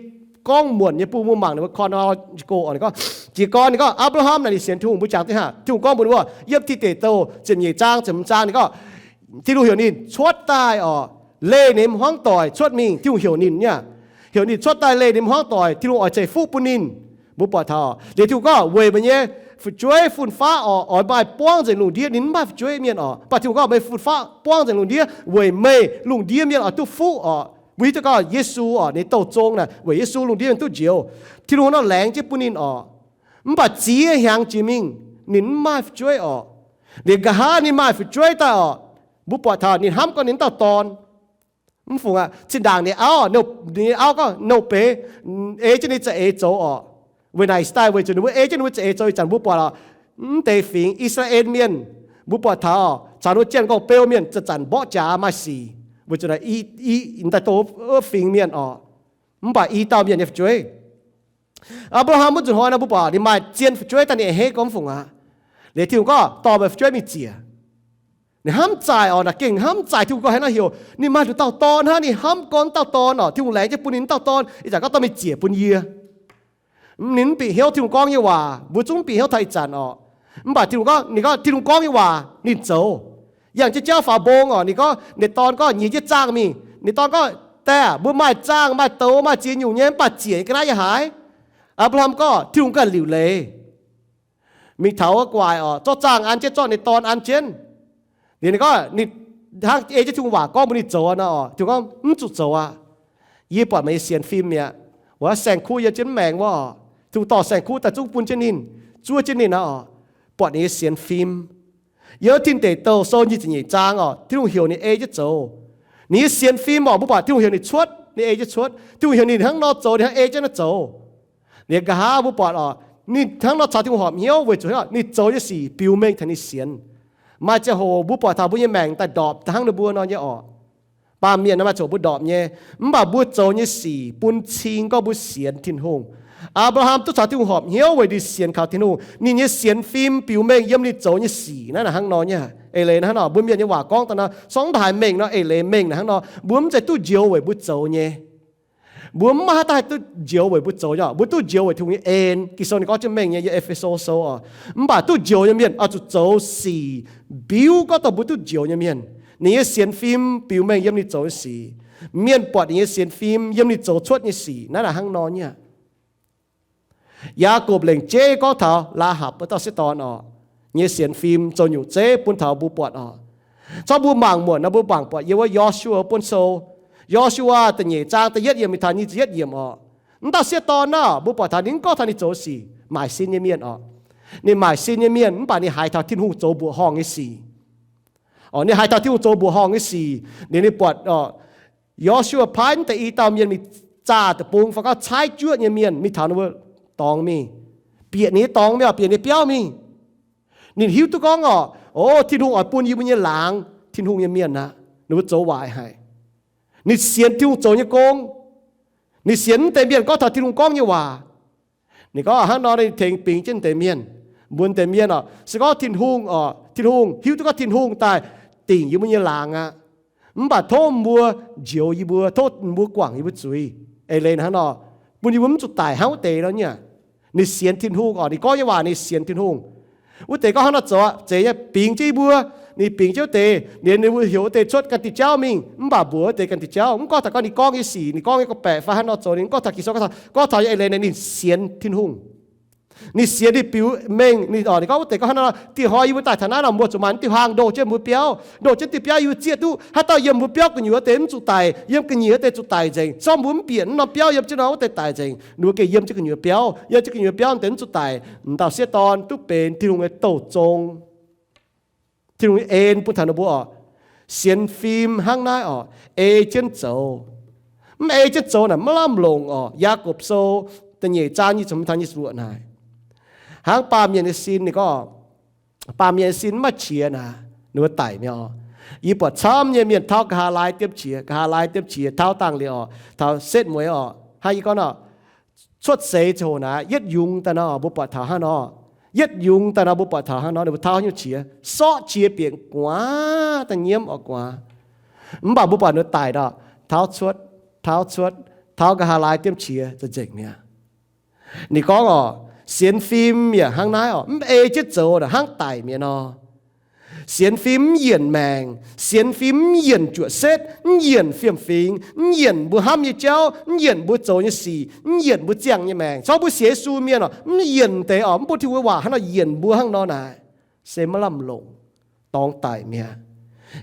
gorngv muonc nyei bun mbuo mangc ninh mbuo chronological orqc. Ninh gorngv, jiez gorn ninh gorngv Apc^laa^ham naaic ninh sienx Tin-Hungh, mbuo jangx daaih hnangv. Tin-Hungh gorngv mbuox ninh mbuo, yiem Tin Deic Douh ziepc nyeic zaang ziepc hmz zaang ninh gorngv, Tin-Hungh heuc ninh cuotv daaih orqc, leih ninh nyei hmuangv doic cuotv mingh. Tin-Hungh heuc ninh nyei, heuc ninh cuotv daaih leih ninh nyei hmuangv doic. Tin-Hungh oix ceix fuqv bun ninh. Mbuo buatc taux liuz Tin-Hungh gorngv weic meih nyei fu'jueiv fun-faqv orqc, oix maaih buangv nzengc lungh ndiev. Ninh mv maaih fu'jueiv mienh orqc, mv baac Tin-Hungh gorngv meih fun-faqv buangv nzengc lungh ndiev weic meih lungh ndiev mienh oix duqv fuqv orqc. Mbuo hiuv duqv gorngv Yesu orqc, ninh douh zong naaic weic Yesu lungh ndiev mienh duqv njoux. Tin-Hungh nor laengz jienv bun ninh orqc. Mv baac ziex hnyangx jiex mingh, ninh mv maaih fu'jueiv orqc. Liuz nqa'haav ninh maaih fu'jueiv daaih orqc, mbuo buatc taux ninh hnamv gorngv ninh dauh dorn. Mv fungc aqv, zinh ndaangc ninh auv, ninh auv gorngv nouh beiz ei jienv ninh za'eix zoux orqc. Weic naaic daaih weic zuqc ninh mbuo ei jienv ninh mbuo za'eix zoux. Ih zanc mbuo buatc orqc, mv deix fingx I^saa^laa^en Mienh, Mbuo buatc taux caux ninh mbuo janx gorngv-beu mienh zanc-zanc mborqv jaax maaih sic, weic zuqc naaiv i, i, daaih dongh wuov fingx mienh oc. Mv baac i dauh mienh nyei fu'jueiv, Apc^laa^ham wuov nzunc hnoi nor mbuo buatc ninh maaih zien fu'jueiv daaih ninh a'hneiv gorngv mv fungc aqv. Liuz Tin-Hungh gorngv dorh meih fu'jueiv mingh ziec. Ninh hnamv zaaic oc, naaic gengh hnamv zaaic Tin-Hungh gorngv haaix nor heuc ninh maaih nduqc dauh dorn hnangv, ninh hnamv gorngv dauh dorn oc, Tin-Hungh laengz jienv bun ninh dauh dorn, ih zanc gorngv dorh meih ziec bun yie. Ninh mv bieqc hnyouv Tin-Hungh gorngv nyei waac, mbuo zungv mv bieqc hnyouv taux ih zanc oc. Mv baac Tin-Hungh gorngv, ninh gorngv, Tin-Hungh gorngv nyei waac ninh zoux. Yangh jienv jauv faaux mbong oc, ninh gorngv, ninh dorn gorngv nyiex jienv zaangh mingh. Ninh dorn gorngv, Daaih, mbuo maaih zaangh, maaih douz, maaih ziex nyungc nyei, mv baac ziec nyei ga'naaiv yaac haaix? Apc^laa^ham gorngv, Tin-Hungh ganh liuc leiz. Mingh taux wuov gu'nguaaic oc, zorqv zaangh an jienv, zorqv ninh dorn an jienv. Liuz ninh gorngv, ninh hnangv ei jienv Tin-Hungh waac gorngv mbuox ninh zoux nor oc, Tin-Hungh gorngv, Mv zuqc zoux aqv. Yie buatc meih nyei sienx fim mi'aqv. Wuov saeng-kuv yiem jienv mv maengx wuov oc, Tin-Hungh dorh saeng-kuv daaih zungv bun jienv ninh, zuov jienv ninh nor oc, buatc ninh nyei sienx fim. Yiem Tin Deic Douh sou nyic ziepc nyeic zaang oc, Tin-Hungh heuc ninh ei jienv zoux. Ninh nyei sienx fim oc, mbuo buatc Tin-Hungh heuc ninh cuotv, ninh ei jienv cuotv. Tin-Hungh heuc ninh hnangv nor zoux, ninh hnangv ei jienv naaiv zoux. Liuz nqa'haav mbuo buatc oc, ninh hnangv nor caux Tin-Hungh horpc hnyouv weic zuqc ninh zoux nyei sic biux mengh taux ninh sienx. Maaih ziangh hoc mbuo buatc taux mbuo nyei maengc daaih ndorpc hnangv ninh mbuo nor nyei oc. Baamh mienh nor maaih ziangh hoc mbuo ndorpc nyei, mv baac mbuo zoux nyei sic bun cing gorngv mbuo sienx Tin-Hungh. Apc^laa^ham duqv caux Tin-Hungh horpc hnyouv weic ninh sienx kaux Tin-Hungh. Ninh nyei sienx fim biux mengh yiem ninh zoux nyei sic naaiv naaic hnangv nor nyei. Eix leiz naaiv hnangv nor, mbuo mienh nyei waac gorngv daaih nor, corc daaih haiz mengh nor, eix leiz mengh naaic hnangv nor, mbuo mv zeiz duqv njoux weic mbuo zoux nyei. Mbuo mv maaih haaix daaih duqv njoux weic mbuo zoux nyei, mbuo duqv njoux weic Tin-Hungh nyei en. Ging-Sou ninh gorngv jienv mengh nyei, yiem E^fe^so sou oc. Mv baac duqv njoux nyei mienh oix zuqc zoux sic biux gorngv dongh mbuo duqv njoux nyei mienh. Ninh nyei sienx fim biux mengh yiem ninh zoux nyei sic. Mienh buatc ninh nyei sienx fim yiem ninh zoux cuotv nyei sic naaiv naaic hnangv nor nyei. Yaagorpc lengc jeiv gorngv taux Laa^hapc wuov dauh sieqv dorn oc, nyei sienx fim zoux nyungc zeiv bun taux mbuo buatc oc. Corc mbuo mangc muonc nor mbuo mangc buatc yiem wuov Yo^su^waa buonv sou, Yo^su^waa da'nyeic zaang da'yietv yiemc mingh taux nyic ziepc yietv yiemc oc. Wuov dauh sieqv dorn naaiv mbuo buatc taux ninh mv gorngv taux ninh zoux sic maaic sin nyei mienh oc. Ninh maaic sin nyei mienh mv baac ninh haiz taux Tin-Hungh zoux mbuoqc horngh nyei sic. Oc, ninh haiz taux Tin-Hungh zoux mbuoqc horngh nyei sic, ninh, ninh buatc oc, Yo^su^waa paaiv deix i dauh mienh mingh zaah deic-bung fai gorngv caaiv juoqv nyei mienh mingh taux ninh mbuo dorngx mingh, bieqc ninh nyei dorngx mingh oc, bieqc ninh nyei biauv mingh. Ninh hiuv duqv gorngv oc, o, Tin-Hungh oix bun yie mbuo nyei laangz Tin-Hungh nyei mienh aqv. Ninh mbuo zoux waaic haic. Ninh sienx Tin-Hungh zoux nyei gong. Ninh sienx mv deix mienh gorngv taux Tin-Hungh gorngv nyei waac. Ninh gorngv hnangv nor ninh tengx bingx jienv deix mienh. Mbuo deix mienh oc, se gorngv Tin-Hungh oc, Tin-Hungh hiuv duqv gorngv Tin-Hungh daaih dingc yie mbuo nyei laangz aqv. Mv baac tov mbuo njoux yie mbuo, tov mbuo guangc yie mbuo zuiz. Eix leiz hnangv nor, bun yie mbuo mv zuqc daic hnangv wuov deix nor nyei. Ninh sienx Tin-Hungh oc, ninh gorngv nyei waac ninh sienx Tin-Hungh. Wuov deix gorngv hnangv nor zoux, zeiz nyei, bingx jienv yie mbuo. Ninh bingx jienv wuov deix, ninh, ninh mbuo heuc wuov deix cuotv ganh diuh jauv mingh, mv baac mbuox wuov deix ganh diuh jauv. Mv gorngv taux gorngv ninh gorngv nyei sic, ninh gorngv nyei gorngv-baeqc fai hnangv nor zoux, ninh mv gorngv taux Ging-Sou gorngv taux, gorngv taux eix leiz naaic ninh sienx Tin-Hungh. Ninh sienx ninh biux mengh, ninh oc, ninh gorngv wuov deix gorngv hnangv nor, dieh hnoi yie mbuo daaih taux naaiv nor, mbuo zuqc maaih diuh huaang ndoh jienv mbuo biauv, ndoh jienv diuh biauv yie mbuo zieqv duqv. Haaix dauh yiem mbuo biauv gu'nyuoz deix mv zuqc daic, yiem gu'nyuoz deix zuqc daic nzengc. Zorqv mbuo mv bieqc mv norm biauv yiem jienv nor wuov deix daic nzengc. Ninh mbuo gengh yiem jienv gu'nyuoz biauv, yiem jienv gu'nyuoz biauv deix mv zuqc daic. M'dauh sieqv dorn duqv benx Tin-Hungh nyei douh zong. Tin-Hungh nyei en bun taux ninh mbuo oc. Sienx fim hnangv naaiv oc, ei jienv zoux. Mv ei jienv zoux naaic maiv lamh longc oc. Yaagorpc Sou da'nyeic zaang nyic ziepc taux nyic ziepc luoqc naaic. Hnangv baamh mienh nyei sin, ninh gorngv, baamh mienh nyei sin mv maaih qiex naaic, ninh mbuo daic mi'aqv oc. Yie buatc camv nyei mienh tauv nqa'haav laai diemv qiex, nqa'haav laai diemv qiex tauv dangh liuz oc, taux setv mueiz oc. Hnangv yie gorngv nor, cuotv seix ziangh hoc naaic, yietv yungz daaih nor, mbuo buatc taux hnangv nor. Yietv yungz daaih nor, mbuo buatc taux hnangv nor, ninh mbuo tauv haaix nyungc qiex? Sortv qiex bieqc gu'nguaaz daaih nyiemv oc gu'nguaaz. Mv baac mbuo buatc ninh daic nor, tauv cuotv, tauv cuotv, tauv nqa'haav laai diemv qiex nzengc mi'aqv. Ninh gorngv oc, sienx fim yaac hnangv naaiv oc, mv ei jienv zoux naaic hnangv daic mi'aqv nor. Sienx fim mv yienc maengc, sienx fim mv yienc juoqc setv, mv yienc fiem-fingx, mv yienc mbuo hnamv nyei jauv, mv yienc mbuo zoux nyei sic, mv yienc mbuo ziangh nyei maengc. Corc mbuo sienx Yesu mienh oc, mv yienc deix oc, mv bun Tin-Hungh nyei waac hnangv nor yienc mbuo hnangv nor naaic, se maiv lamh longc, dorngx daic mi'aqv.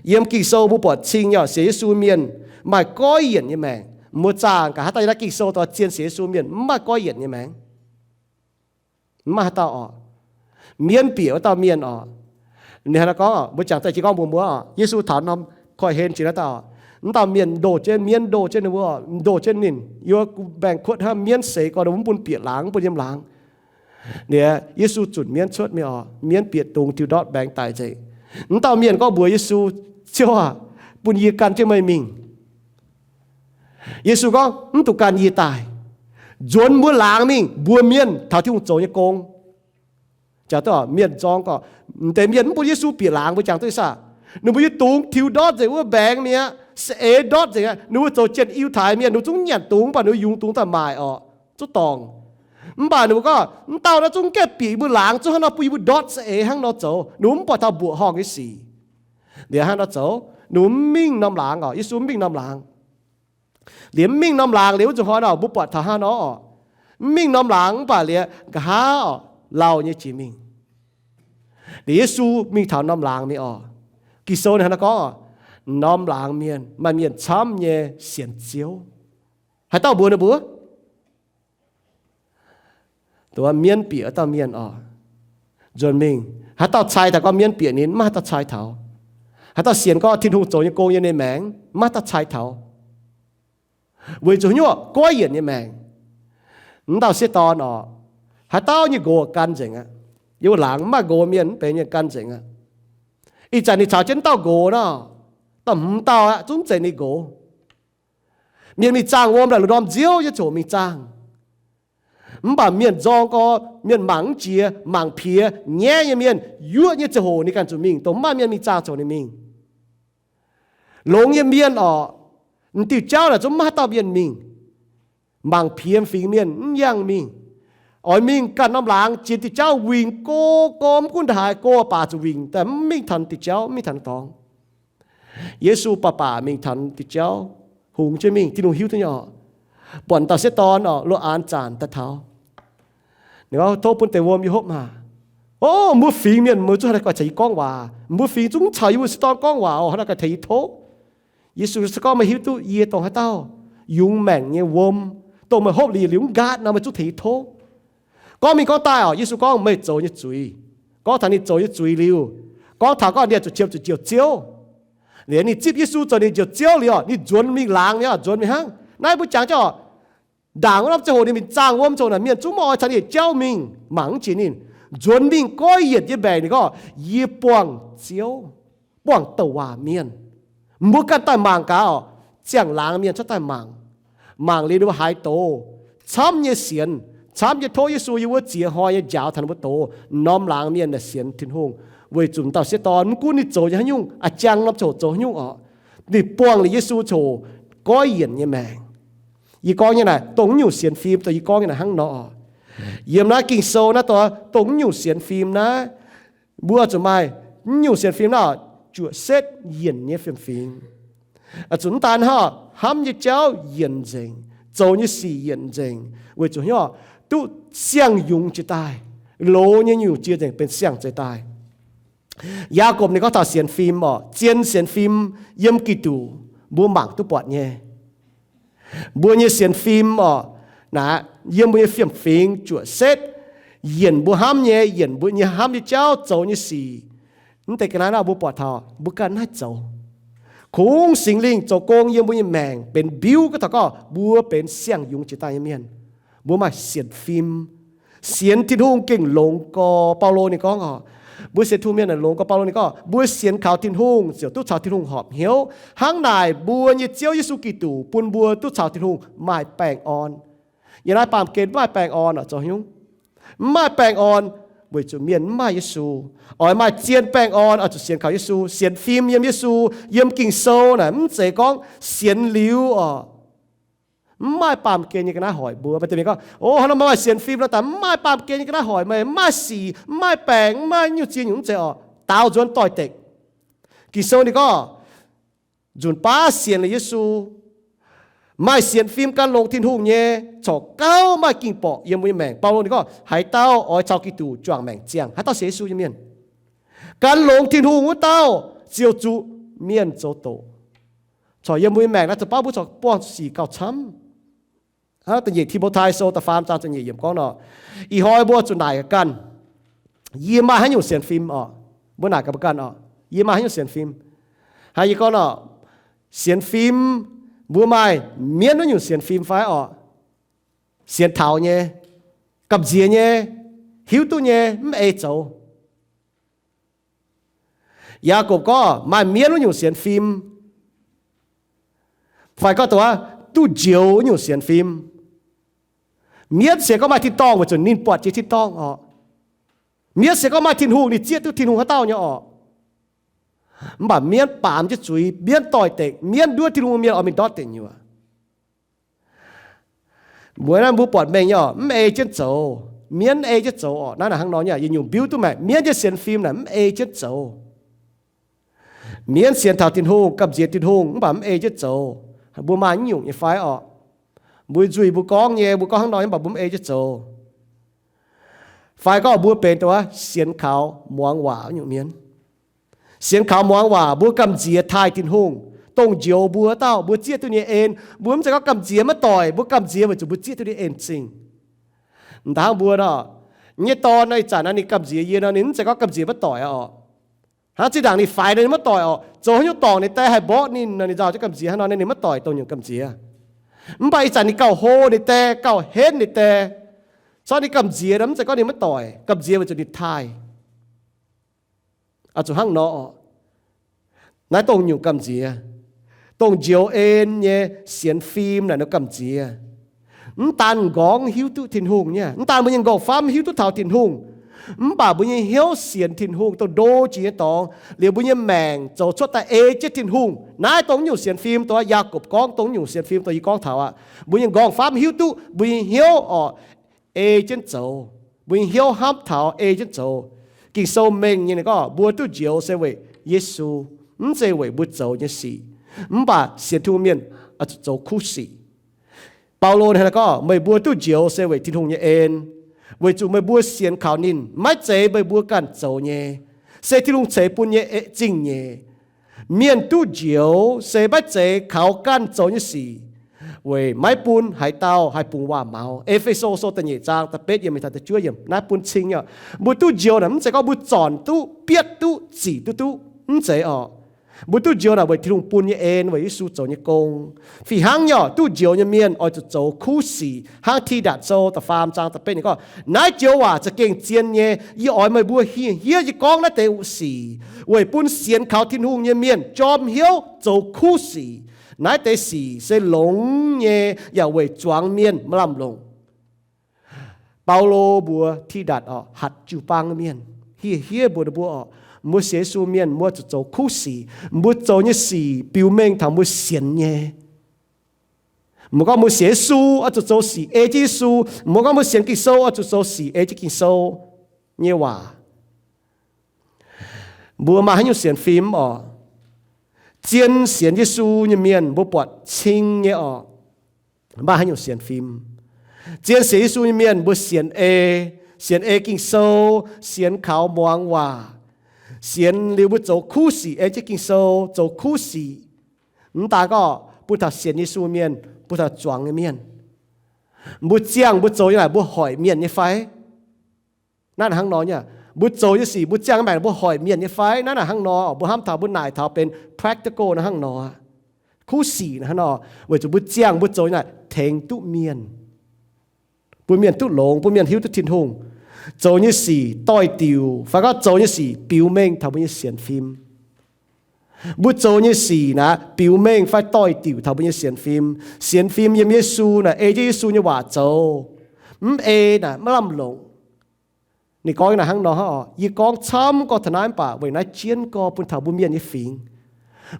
Yiem Ging-Sou mbuo buatc cing nyei oc, sienx Yesu mienh maaih goiv yienc nyei maengc. Mbuo zaah nqa'haav daaih yiem naaiv Ging-Sou daaih zien sienx Yesu mienh mv maaih goiv yienc nyei maengc. Mv maaih haaix dauh oc. Mienv bieqc wuov dauh mienh oc, ninh hnangv naaiv gorngv oc, mbuo jangx daaih jiex gorngv mbuox mbuo oc, Yesu taux norm koiv-hlen jiex naaiv dauh oc, wuov dauh mienh ndoh jienv, mienv ndoh jienv ninh mbuo oc, ndoh jienv ninh, yie mbuo baengh kuotv hnangv mienv seix gorn, mv bun bieqc laangz, mv bun yiem laangz. Liuz Yesu zunc mienv cuotv mi'aqv oc, mienv bieqc dungz diuh ndortv mbaengx daic nzengc. Wuov dauh mienh gorngv mbuox Yesu, Ziouv aah, bun yie gan jienv meih mingh. Yesu gorngv, Mv dungx gan yie daaih. Nzuonx mbuo laangz mingh, mbuox mienh taux Tin-Hungh zoux nyei gong. Jangx duqv mienh zorng gorngv, m'deix mienh mv bun Yesu bieqc laangz mbuo jangx duqv saah. Ninh mbuo yie dungz tiux ndortv nzengc wuov mbaengx mi'aqv, saeng-eix ndortv nzengc aqv. Ninh mbuo zoux jienv Yiutai mienh, ninh zungv nyanc dungz, mv baac ninh mbuo yungz dungz daaih maaic orqc, zungv dorngc. Mv baac ninh mbuo gorngv, Mv dauh naaiv zungv gaengh bieqc yie mbuo laangz, zungv hnangv nor bun yie mbuo ndortv saeng-eix hnangv nor zoux, ninh mbuo mv buatc taux mbuoqc horngh nyei sic. Liuz hnangv nor zoux, ninh mbuo mv mingh norm laangz orqc. Yesu mv mingh norm laangz. Liuz mv mingh norm laangz liuz wuov nzunc hnoi nor, mbuo buatc taux hnangv nor orqc. Mv mingh norm laangz mv baac liuz nqa'haav orqc, lauh nyei jiex mingh. Liuz Yesu mingh taux norm laangz mingh orqc. Ging-Sou ninh hnangv nor gorngv, Norm laangz mienh maaih mienh camv nyei sienx Ziouv. Haaix dauh mbuox ninh mbuo? Dongh mienv bieqc wuov dauh mienh orqc. Nzuonx mingh, haaix dauh cai taux gorngv mienv bieqc ninh, mv maaih haaix dauh cai taux. Haaix dauh sienx gorngv Tin-Hungh zoux nyei gong yiem ninh maengc, mv maaih haaix dauh cai taux. Weic zuqc haaix nyungc? Goiv yienc nyei maengc. Wuov dauh sieqv dorn orqc, haaix dauh nyei nqox gan nzengc aqv. Yiem wuov laangz mv maaih nqox mienh, mv benx mienh, gan nzengc aqv. Ih zanc ninh caux jienv wuov dauh nqox nor, dauh hmz dauh aqv, zungv mv zeiz ninh nqox. Mienh mingh zaangh wuom naaic, lungh ndorm nziouv nyei ziangh hoc mingh zaangh. Mv baac mienh nzorng gorx, mienh mangc mv jiex, mangc piex, nyaiv nyei mienh, yuoqv nyei ziangh hoc ninh ganh zuqc mingh, dongh mv maaih mienh mingh zaangh ziangh hoc ninh mingh. Longx nyei mienh orqc, m'diuh jauv naaic zungv mv maaih haaix dauh mienh mingh. Mangc piex fingx mienh mv yangh mingh. Oix mingh ganh norm laangz jiex diuh jauv wingc go, go mv gunv ndaaih haaix, go baac zuqc wingc daaih, mv mingh taux diuh jauv, mv mingh taux dorngx. Yesu baac baac mingh taux diuh jauv, hungx jienv mingh, Tin-Hungh hiuv duqv nyei orqc. Buatc dauh sieqv dorn orqc, lo aanx zanc daaih taux. Ninh gorngv, Tov bun deix wuom yie hopv maah! O, mbuo fingx mienh, meih zungv haaix dauh guaix caux yie gorngv waac? Mbuo fingx zungv mv caux yie mbuo sieqv dorn gorngv waac orqc, haaix dauh guaix tengx yie tov? Yesu se gorngv, Meih hiuv duqv yie dongh haaix dauh? Yungz maengc nyei wuom, dongh meih hopv liuz, liuz mv nqaatv nor, meih zungv tengx yie tov. Gorngv mingh gorngv daaih orqc, Yesu gorngv, Meih zoux nyei zuiz. Gorngv taux ninh zoux nyei zuiz liuz, gorngv taux gorngv ninh zuqc qiemx zuqc Njoux Ziouv. Liuz ninh zipv Yesu zoux ninh Njoux Ziouv liuz orqc, ninh nzuonx mingh laangz nyei orqc, nzuonx mingh hnangv. Naaiv mbuo jangx jienv orqc, ndaangc wuov norm ziangh hoc ninh mingh zaangh wuom ziangh hoc naaic, mienh zungv mv oix caux ninh jauv mingh, mangc mv jiex ninh. Nzuonx mingh goiv yienc nyei maengc ninh gorngv, Yie buangh Ziouv, buangh douc waac mienh. Mbuo ganh daaih mangc gaax orqc, ziangh laangz mienh cuotv daaih mangc. Mangc liuz ninh mbuo haaix doz camv nyei sienx, camv nyei tov Yesu yiem wuov ziex hnoi nyei njaaux taux ninh mbuo doz, norm laangz mienh naaic sienx Tin-Hungh. Weic zuqc dauh sieqv dorn mv gunv ninh zoux nyei haaix nyungc, a'jang norm ziangh hoc zoux haaix nyungc orqc, ninh buangh liuz Yesu ziouc goiv yienc nyei maengc. Yie gorngv nyei naaic dongh mv nyungc sienx fim, dongh yie gorngv nyei naaic hnangv nor orqc. Yiem naaiv Ging-Sou naaiv dongh, dongh mv nyungc sienx fim naaiv, mbuo zuqc maaih mv nyungc sienx fim naaiv, zuoqc setv yienc nyei fiem-fingx. Zuqc mv daan hnangv, hnamv nyei jauv yienc nzengc, zoux nyei sic yienc nzengc, weic zuqc hnyouv duqv siang-yungz jiex daaih, loz nyei nyungc jiex nzengc benx siang-zeix daaih. Yaagorpc ninh gorngv taux sienx fim orqc, zien sienx fim yiem Giduc mbuo mangc duqv buatc nyei. Mbuo nyei sienx fim orqc, naaic yiem mbuo nyei fiem-fingx zuoqc setv, yienc mbuo hnamv nyei, yienc mbuo nyei hnamv nyei jauv, zoux nyei sic. Mv deix ga'naaiv nor mbuo buatc taux mbuo ganh mv haih zoux. Kungx Singx Lingh zoux gong yiem mbuo nyei maengc benx mbiuv, gorngv taux gorngv mbuo benx siang-yungz jiex daaih nyei mienh. Mbuo maaih sienx fim. Sienx Tin-Hungh gengh longx gorx. Baulo ninh gorngv orqc, mbuo sienx Tin-Hungh mienh naaic longx gorx. Baulo ninh gorngv mbuo sienx kaux Tin-Hungh ziouc duqv caux Tin-Hungh horpc hnyouv. Hnangv naaic mbuo nyei Ziouv Yesu Giduc bun mbuo duqv caux Tin-Hungh maaih baengh orn. Yiem naaiv baamh gen mv maaih baengh orn orqc, zoux haaix nyungc? Mv maaih baengh orn weic zuqc mienh mv maaih Yesu. Oix maaih zien baengh orn oix zuqc sienx kaux Yesu, sienx fim yiem Yesu, yiem Ging-Sou naaic. Mv zeiz gorngv sienx liuz orqc, mv maaih baamh gen nyei ga'naaiv hoic mbuo. Maaih deix mienh gorngv, O, hnangv nor maaih sienx fim nor, daaih mv maaih baamh gen nyei ga'naaiv hoic meih, mv maaih sic, mv maaih baengc, mv maaih nyungc ziex nyungc, mv zeiz orqc. Daaux nzuonx doix-dekc. Ging-Sou ninh gorngv, nzunc baav sienx liuz Yesu, maaih sienx fim gan longx Tin-Hungh nyei, corc gauh maaih ging-borqc yiem mbuo nyei maengc. Baulo ninh gorngv haaix dauh oix caux Giduc juangc maengc ziangh, haaix dauh sienx Yesu nyei mienh, gan longx Tin-Hungh wuov dauh ziouc zuqc mienh zoux doqc. Corc yiem mbuo nyei maengc naaiv, zuqc baav mbuo corc buangh sic gauh camv. Hnangv da'nyeic Ti^mo^tai Sou da'faam zaang da'nyeic yiemc gorngv nor, ih hnoi mbuo zuqc naaic ganh, yie maaih haaix nyungc sienx fim orqc? Mbuo naaic gaax mbuo ganh orqc, yie maaih haaix nyungc sienx fim? Hnangv yie gorngv nor, sienx fim, mbuo maaih mienv wuov nyungc sienx fim fai orqc? Sienx taux nyei, gamh nziex nyei, hiuv duqv nyei, mv ei zoux. Yaagorpc gorngv maaih mienv wuov nyungc sienx fim, fai gorngv duqv njoux wuov nyungc sienx fim. Mienv sienx gorngv maaih tin-dorngh weic zuqc ninh buatc jiex tin-dorngh orqc. Mienv sienx gorngv maaih Tin-Hungh, ninh zieqv duqv Tin-Hungh haaix dauh nyei orqc. Mv baac mienv baamz jienv zuiz, mienv doix-dekc, mienv nduov Tin-Hungh mienh oix mingh ndortv deic nyuoqc. Mbuo naaiv mbuo buatc mengh nyei orqc, mv ei jienv zoux. Mienv ei jienv zoux orqc. Naaiv naaic hnangv nor nyei, yietc nyungc mbiuv duqv maengc mienv nyei sienx fim naaic mv ei jienv zoux. Mienv sienx taux Tin-Hungh, gamh nziex Tin-Hungh, mv baac mv ei jienv zoux. Mbuo maaih naaiv nyungc nyei fai orqc? Mbuo nzuih mbuo gorngv nyei, mbuo gorngv hnangv nor nyei, mv baac mbuo mv ei jienv zoux. Fai gorngv mbuo benx dongh wuov sienx kaux muangx waac wuov nyungc mienh. Sienx kaux muangx waac, mbuo gamh nziex taaih Tin-Hungh, dongh njoux mbuo dauh, mbuo zieqv duqv nyei en. Mbuo mv zeiz gorngv gamh nziex maiv doic, mbuo gamh nziex weic zuqc mbuo zieqv duqv nyei en zingh. M'daaih hnangv mbuo nor, nyei dorn nor, ih zanc naaiv ninh gamh nziex yie nor, ninh mv zeiz gorngv gamh nziex maiv doic orqc. Hnangv zinh ndaangc ninh faix nor ninh maiv doic orqc. Zoux haaix nyungc dorngc ninh die haih mborqv ninh nor, ninh nzauh jienv gamh nziex hnangv nor, ninh maiv doic dongh nyungc gamh nziex. Mv baac ih zanc ninh gauh hlo ninh die, gauh henv ninh die, corc ninh gamh nziex nor, mv zeiz gorngv ninh maiv doic, gamh nziex weic zuqc ninh taaih. Zuqc hnangv nor orqc. Naaiv dongh nyungc gamh nziex, dongh njoux en nyei sienx fim naaic nor gamh nziex. Mv daan m'nqorngv hiuv duqv Tin-Hungh nyei, mv daan mbuo nyei m'nqorngv-famv hiuv duqv taux Tin-Hungh, mv baac mbuo nyei hnyouv sienx Tin-Hungh dongh ndo jiex nyei dorngx, liuz mbuo nyei maengc zoux cuotv daaih ei jienv Tin-Hungh. Naaiv dongh nyungc sienx fim dongh Yaagorpc gorngv, dongh nyungc sienx fim dongh yie gorngv taux aqv. Mbuo nyei m'nqorngv-famv hiuv duqv, mbuo nyei hnyouv orqc, ei jienv zoux. Mbuo nyei hnyouv hnamv taux ei jienv zoux. Ging-Sou mengh nyei ninh gorngv mbuo duqv njoux se weic Yesu, mv zeiz weic mbuo zoux nyei sic. Mv baac sienx Tin-Hungh mienh oix zuqc zoux kuv sic. Baulo ninh gorngv, meih mbuo duqv njoux se weic Tin-Hungh nyei en, weic zuqc meih mbuo sienx kaux ninh, maiv zeiz meih mbuo ganh zoux nyei, se Tin-Hungh ceix bun nyei, zingh nyeic. Mienh duqv njoux se maiv zeiz kaux ganh zoux nyei sic, weic maiv bun haaix dauh haih bungx waac-maux. E^fe^so Sou da'nyeic zaang da'betv yiem mingh taux da'juov yiem naaiv bun cing nyei. Mbuo duqv njoux naaic mv zeiz gorngv mbuo zornc duqv, bietv duqv, zic duqv duqv, mv zeiz orqc. Mbuo duqv njoux naaic weic Tin-Hungh bun nyei en, weic Yesu zoux nyei gong. Fih hnangv nyei orqc, duqv njoux nyei mienh oix zuqc zoux kuv sic. Hnangv Tidatc Sou da'faam zaang da'betv ninh gorngv, naaiv joux waac za'gengh zien nyei. Yie oix meih mbuo hieh hiev yie gorngv naaiv deix sic, weic bun sienx kaux Tin-Hungh nyei mienh jorm hnyouv zoux kuv sic. Naaiv deix sic se longx nyei yaac weic zuangx mienh maaih lamh longc. Baulo mbuox Tidatc orqc, hatc jiu-baang mienh, hieh hiev mbuox ninh mbuo orqc, mbuo sienx Yesu mienh mbuo zuqc zoux kuv sic. Mbuo zoux nyei sic biux mengh taux mbuo sienx nyei. Mbuo gorngv mbuo sienx Yesu oix zuqc zoux sic ei jienv Yesu. Mbuo gorngv mbuo sienx Ging-Sou oix zuqc zoux sic ei jienv Ging-Sou nyei waac. Mbuo maaih haaix nyungc sienx fim orqc? Zien sienx Yesu nyei mienh mbuo buatc cing nyei orqc. Maaih haaix nyungc sienx fim? Zien sienx Yesu nyei mienh mbuo sienx ei, sienx ei Ging-Sou, sienx kaux muangx waac, sienx liuz mbuo zoux kuv sic ei jienv Ging-Sou, zoux kuv sic. Mv daan gorngv bun taux sienx Yesu mienh, bun taux zuangx nyei mienh. Mbuo ziangh mbuo zoux nyei naaic mbuo hoic mienh nyei fai? Naaiv naaic hnangv nor nyei. Mbuo zoux nyei sic mbuo ziangh maengc mbuo hoic mienh nyei fai? Naaiv naaic hnangv nor, mbuo hnamv taux mbuo naaic taux benx practical naaiv hnangv nor. Kuv sic naaiv hnangv nor, weic zuqc mbuo ziangh mbuo zoux nyei naaic tengx duqv mienh, bun mienh duqv longx, bun mienh hiuv duqv Tin-Hungh. Zoux nyei sic doix-diuc fai gorngv zoux nyei sic biux mengh taux mbuo nyei sienx fim. Mbuo zoux nyei sic naaic biux mengh fai doix-diuc taux mbuo nyei sienx fim. Sienx fim yiem Yesu naaic ei jienv Yesu nyei waac zoux. Mv ei naaic maiv lamh longc. Ninh gorngv naaic hnangv nor hnangv oc. Yie gorngv camv gorx taux naaiv mv baac weic naaiv jienv gorx bun taux mbuo mienh nyei fingx.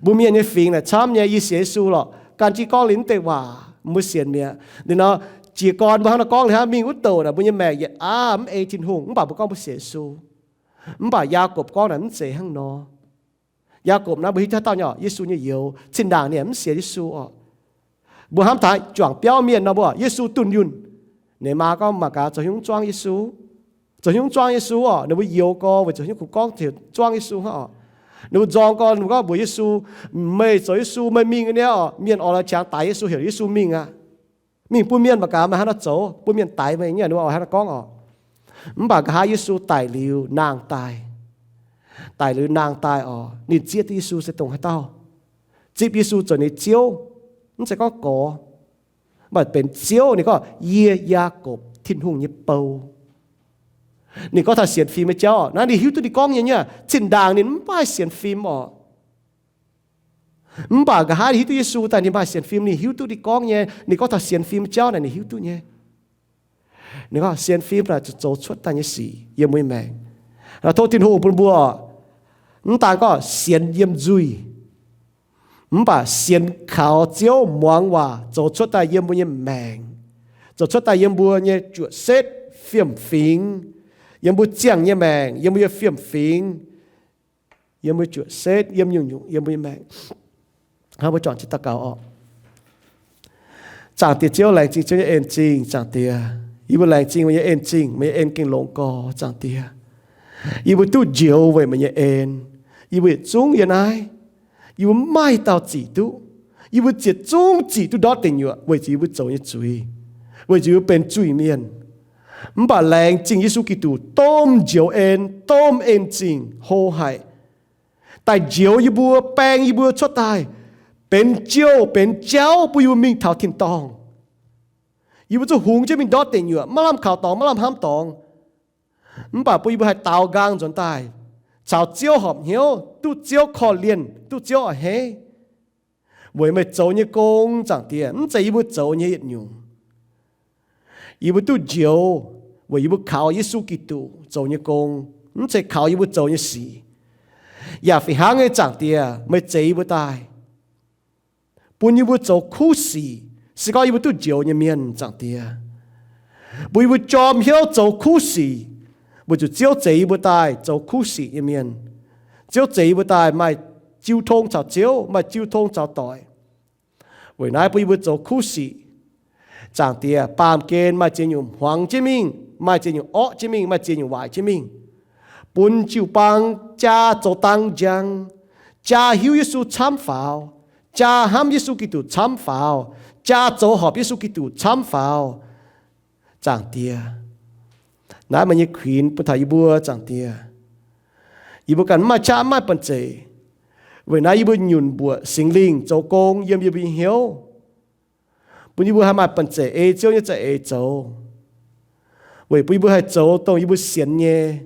Mbuo mienh nyei fingx naaic camv nyei, yie sienx Yesu lorqc, gan jienv gorngv liuz mv deix waac mbuo sienx mi'aqv. Liuz nor, jiez gorn mbuo hnangv nor gorngv liuz hnangv mingh wuov douc naaic mbuo nyei maengc yietc aav mv ei Tin-Hungh mv baac mbuo gorngv mbuo sienx Yesu. Mv baac Yaagorpc gorngv naaic mv zeiz hnangv nor. Yaagorpc naaiv mbuo hiuv duqv haaix dauh nyei orqc? Yesu nyei youz. Zinh ndaangc ninh mv sienx Yesu orqc. Mbuo hnamv taux juangc biauv mienh nor mbuo, Yesu dunh yunh. Ninh maa gorngv mangc gaax zoux haaix nyungc zuangv Yesu. Zoux haaix nyungc zuangv Yesu orqc? Ninh mbuo youz gorx weic zoux haaix nyungc kuh gorngv zuangv Yesu hnangv orqc? Ninh mbuo nzorng gorx ninh mbuo gorngv mbuox Yesu, meih zoux Yesu meih mingh nyei orqc. Mienh oix lorz qangx daix Yesu, heuc Yesu mingh aqv. Mingh bun mienh mangc gaax meih hnangv hnav zoux, bun mienh daix meih nyei, ninh mbuo oix hnangv hnav gorngv orqc. Mv baac nqa'haav Yesu daic liuz nangh daaih, daic liuz nangh daaih orqc, ninh zieqv duqv Yesu se dongh haaix dauh, zipv Yesu zoux ninh Ziouv, mv zeiz gorngv gorx, mv baac benx Ziouv. Ninh gorngv, yie Yaagorpc Tin-Hungh nyei bou. Ninh gorngv taux sienx fim nyei jauv, naaiv ninh hiuv duqv ninh gorngv nyei nyei. Zinh ndaangc ninh mv maaih sienx fim orqc. Mv baac nqa'haav ninh hiuv duqv Yesu daaih ninh maaih sienx fim, ninh hiuv duqv ninh gorngv nyei, ninh gorngv taux sienx fim jauv naaic ninh hiuv duqv nyei. Ninh gorngv sienx fim naaic zoux cuotv daaih nyei sic yiem mbuo nyei maengc. Tov Tin-Hungh bun mbuo mv daan gorngv sienx yiem nzuih, mv baac sienx kaux Ziouv muangx waac zoux cuotv daaih yiem mbuo nyei maengc, zoux cuotv daaih yiem mbuo nyei juoqc setv fiem-fingx, yiem mbuo ziangh nyei maengc, yiem mbuo nyei fiem-fingx, yiem mbuo juoqc setv, yiem nyungc-nyungc yiem mbuo nyei maengc. Hnangv mbuo juangc jienv daux gaux orqc. Zaangc Diex Ziouv, laengz zingh Ziouv nyei en-zingh. Zaangc Diex, yie mbuo laengz zingh meih nyei en-zingh, meih nyei en gengh longx gorx. Zaangc Diex, yie mbuo duqv njoux weic meih nyei en. Yie mbuo yietc zungv yiem naaiv, yie mbuo mv maaih dauh zic duqv. Yie mbuo ziepc zungv zic duqv ndortv deic nyuoqc weic zuqc yie mbuo zoux nyei zuiz, weic zuqc yie mbuo benx zuiz-mienh. Mv baac laengz zingh Yesu Giduc domh njoux en, domh en-zingh hlo haic, daaih njoux yie mbuo, baeng yie mbuo cuotv daaih, benx jouh benx jauv bun yie mbuo mingh taux tin-dorngh. Yie mbuo zuqc hungx jienv mingh ndortv deic nyuoqc, maiv lamh kaux dorngx, maiv lamh hnamv dorngx. Mv baac bun yie mbuo haih daaux nqaang nzuonx daaih, caux Ziouv horpc hnyouv, duqv Ziouv korv-lienh, duqv Ziouv a'hneiv. Weic meih zoux nyei gong, Zaangc Diex, mv zeiz yie mbuo zoux nyei yietc nyungc. Yie mbuo duqv njoux weic yie mbuo kaux Yesu Giduc zoux nyei gong, mv zeiz kaux yie mbuo zoux nyei sic. Yaac fih hnangv nyei, Zaangc Diex, meih zeix yie mbuo daaih, bun yie mbuo zoux kuv sic. Se gorngv yie mbuo duqv njoux nyei mienh, Zaangc Diex, bun yie mbuo jorm hnyouv zoux kuv sic, weic zuqc Ziouv zeix yie mbuo daaih zoux kuv sic nyei mienh. Ziouv zeix yie mbuo daaih maaih jiu tong caux Ziouv, maaih jiu tong caux doic. Weic naaiv bun yie mbuo zoux kuv sic, Zaangc Diex, baamh gen maaih ziex nyungc hmuangx jienv mingh, maaih ziex nyungc orqv jienv mingh, maaih ziex nyungc waaic jienv mingh, bun jiu-baang jaa zoux dang njang, jaa hiuv Yesu camv faaux, jaa hnamv Yesu Giduc camv faaux, jaa zoux horpc Yesu Giduc camv faaux. Zaangc Diex, naaiv meih nyei kuinx bun taux yie mbuo, Zaangc Diex. Yie mbuo ganh mv maaih qaqv, mv maaih banh zeic. Weic naaiv yie mbuo nyunc mbuoqc Singx Lingh zoux gong yiem yie mbuo nyei hnyouv, bun yie mbuo haih maaih banh zeic ei Ziouv nyei za'eix zoux, weic bun yie mbuo haih zoux dongh yie mbuo sienx nyei.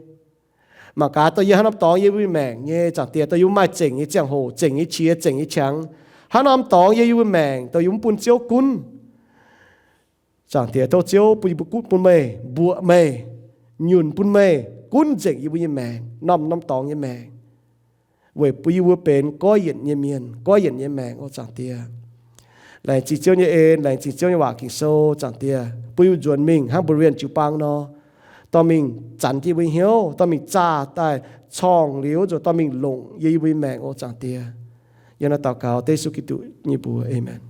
Mangc gaax, dongh yie hnangv norm dorngx yiem yie mbuo maengc nyei, Zaangc Diex, dongh yie mbuo maaih zengc nyei ziangh hoc, zengc nyei qiex, zengc nyei qangx, hnangv norm dorngx yiem yie mbuo maengc, dongh yie mbuo mv bun Ziouv gunv, Zaangc Diex, tov Ziouv bun yie mbuo gunv bun meih, mbuoqc meih, nyunc bun meih gunv nzengc yie mbuo nyei maengc, norm-norm dorngx nyei maengc, weic bun yie mbuo benx goiv yienc nyei mienh, goiv yienc nyei maengc oc, Zaangc Diex. Laengz zingh Ziouv nyei en, laengz zingh Ziouv nyei waac Ging-Sou, Zaangc Diex, bun yie mbuo nzuonx mingh hnangv Berean jiu-baang nor, dorh mingh zanc yie mbuo nyei hnyouv, dorh mingh zaah daaih corngh liuz nzuonx dorh mingh longc yie, yie mbuo nyei maengc oc, Zaangc Diex. Yie naaiv daux gaux dengv Yesu Giduc nyei mbuox, aamen.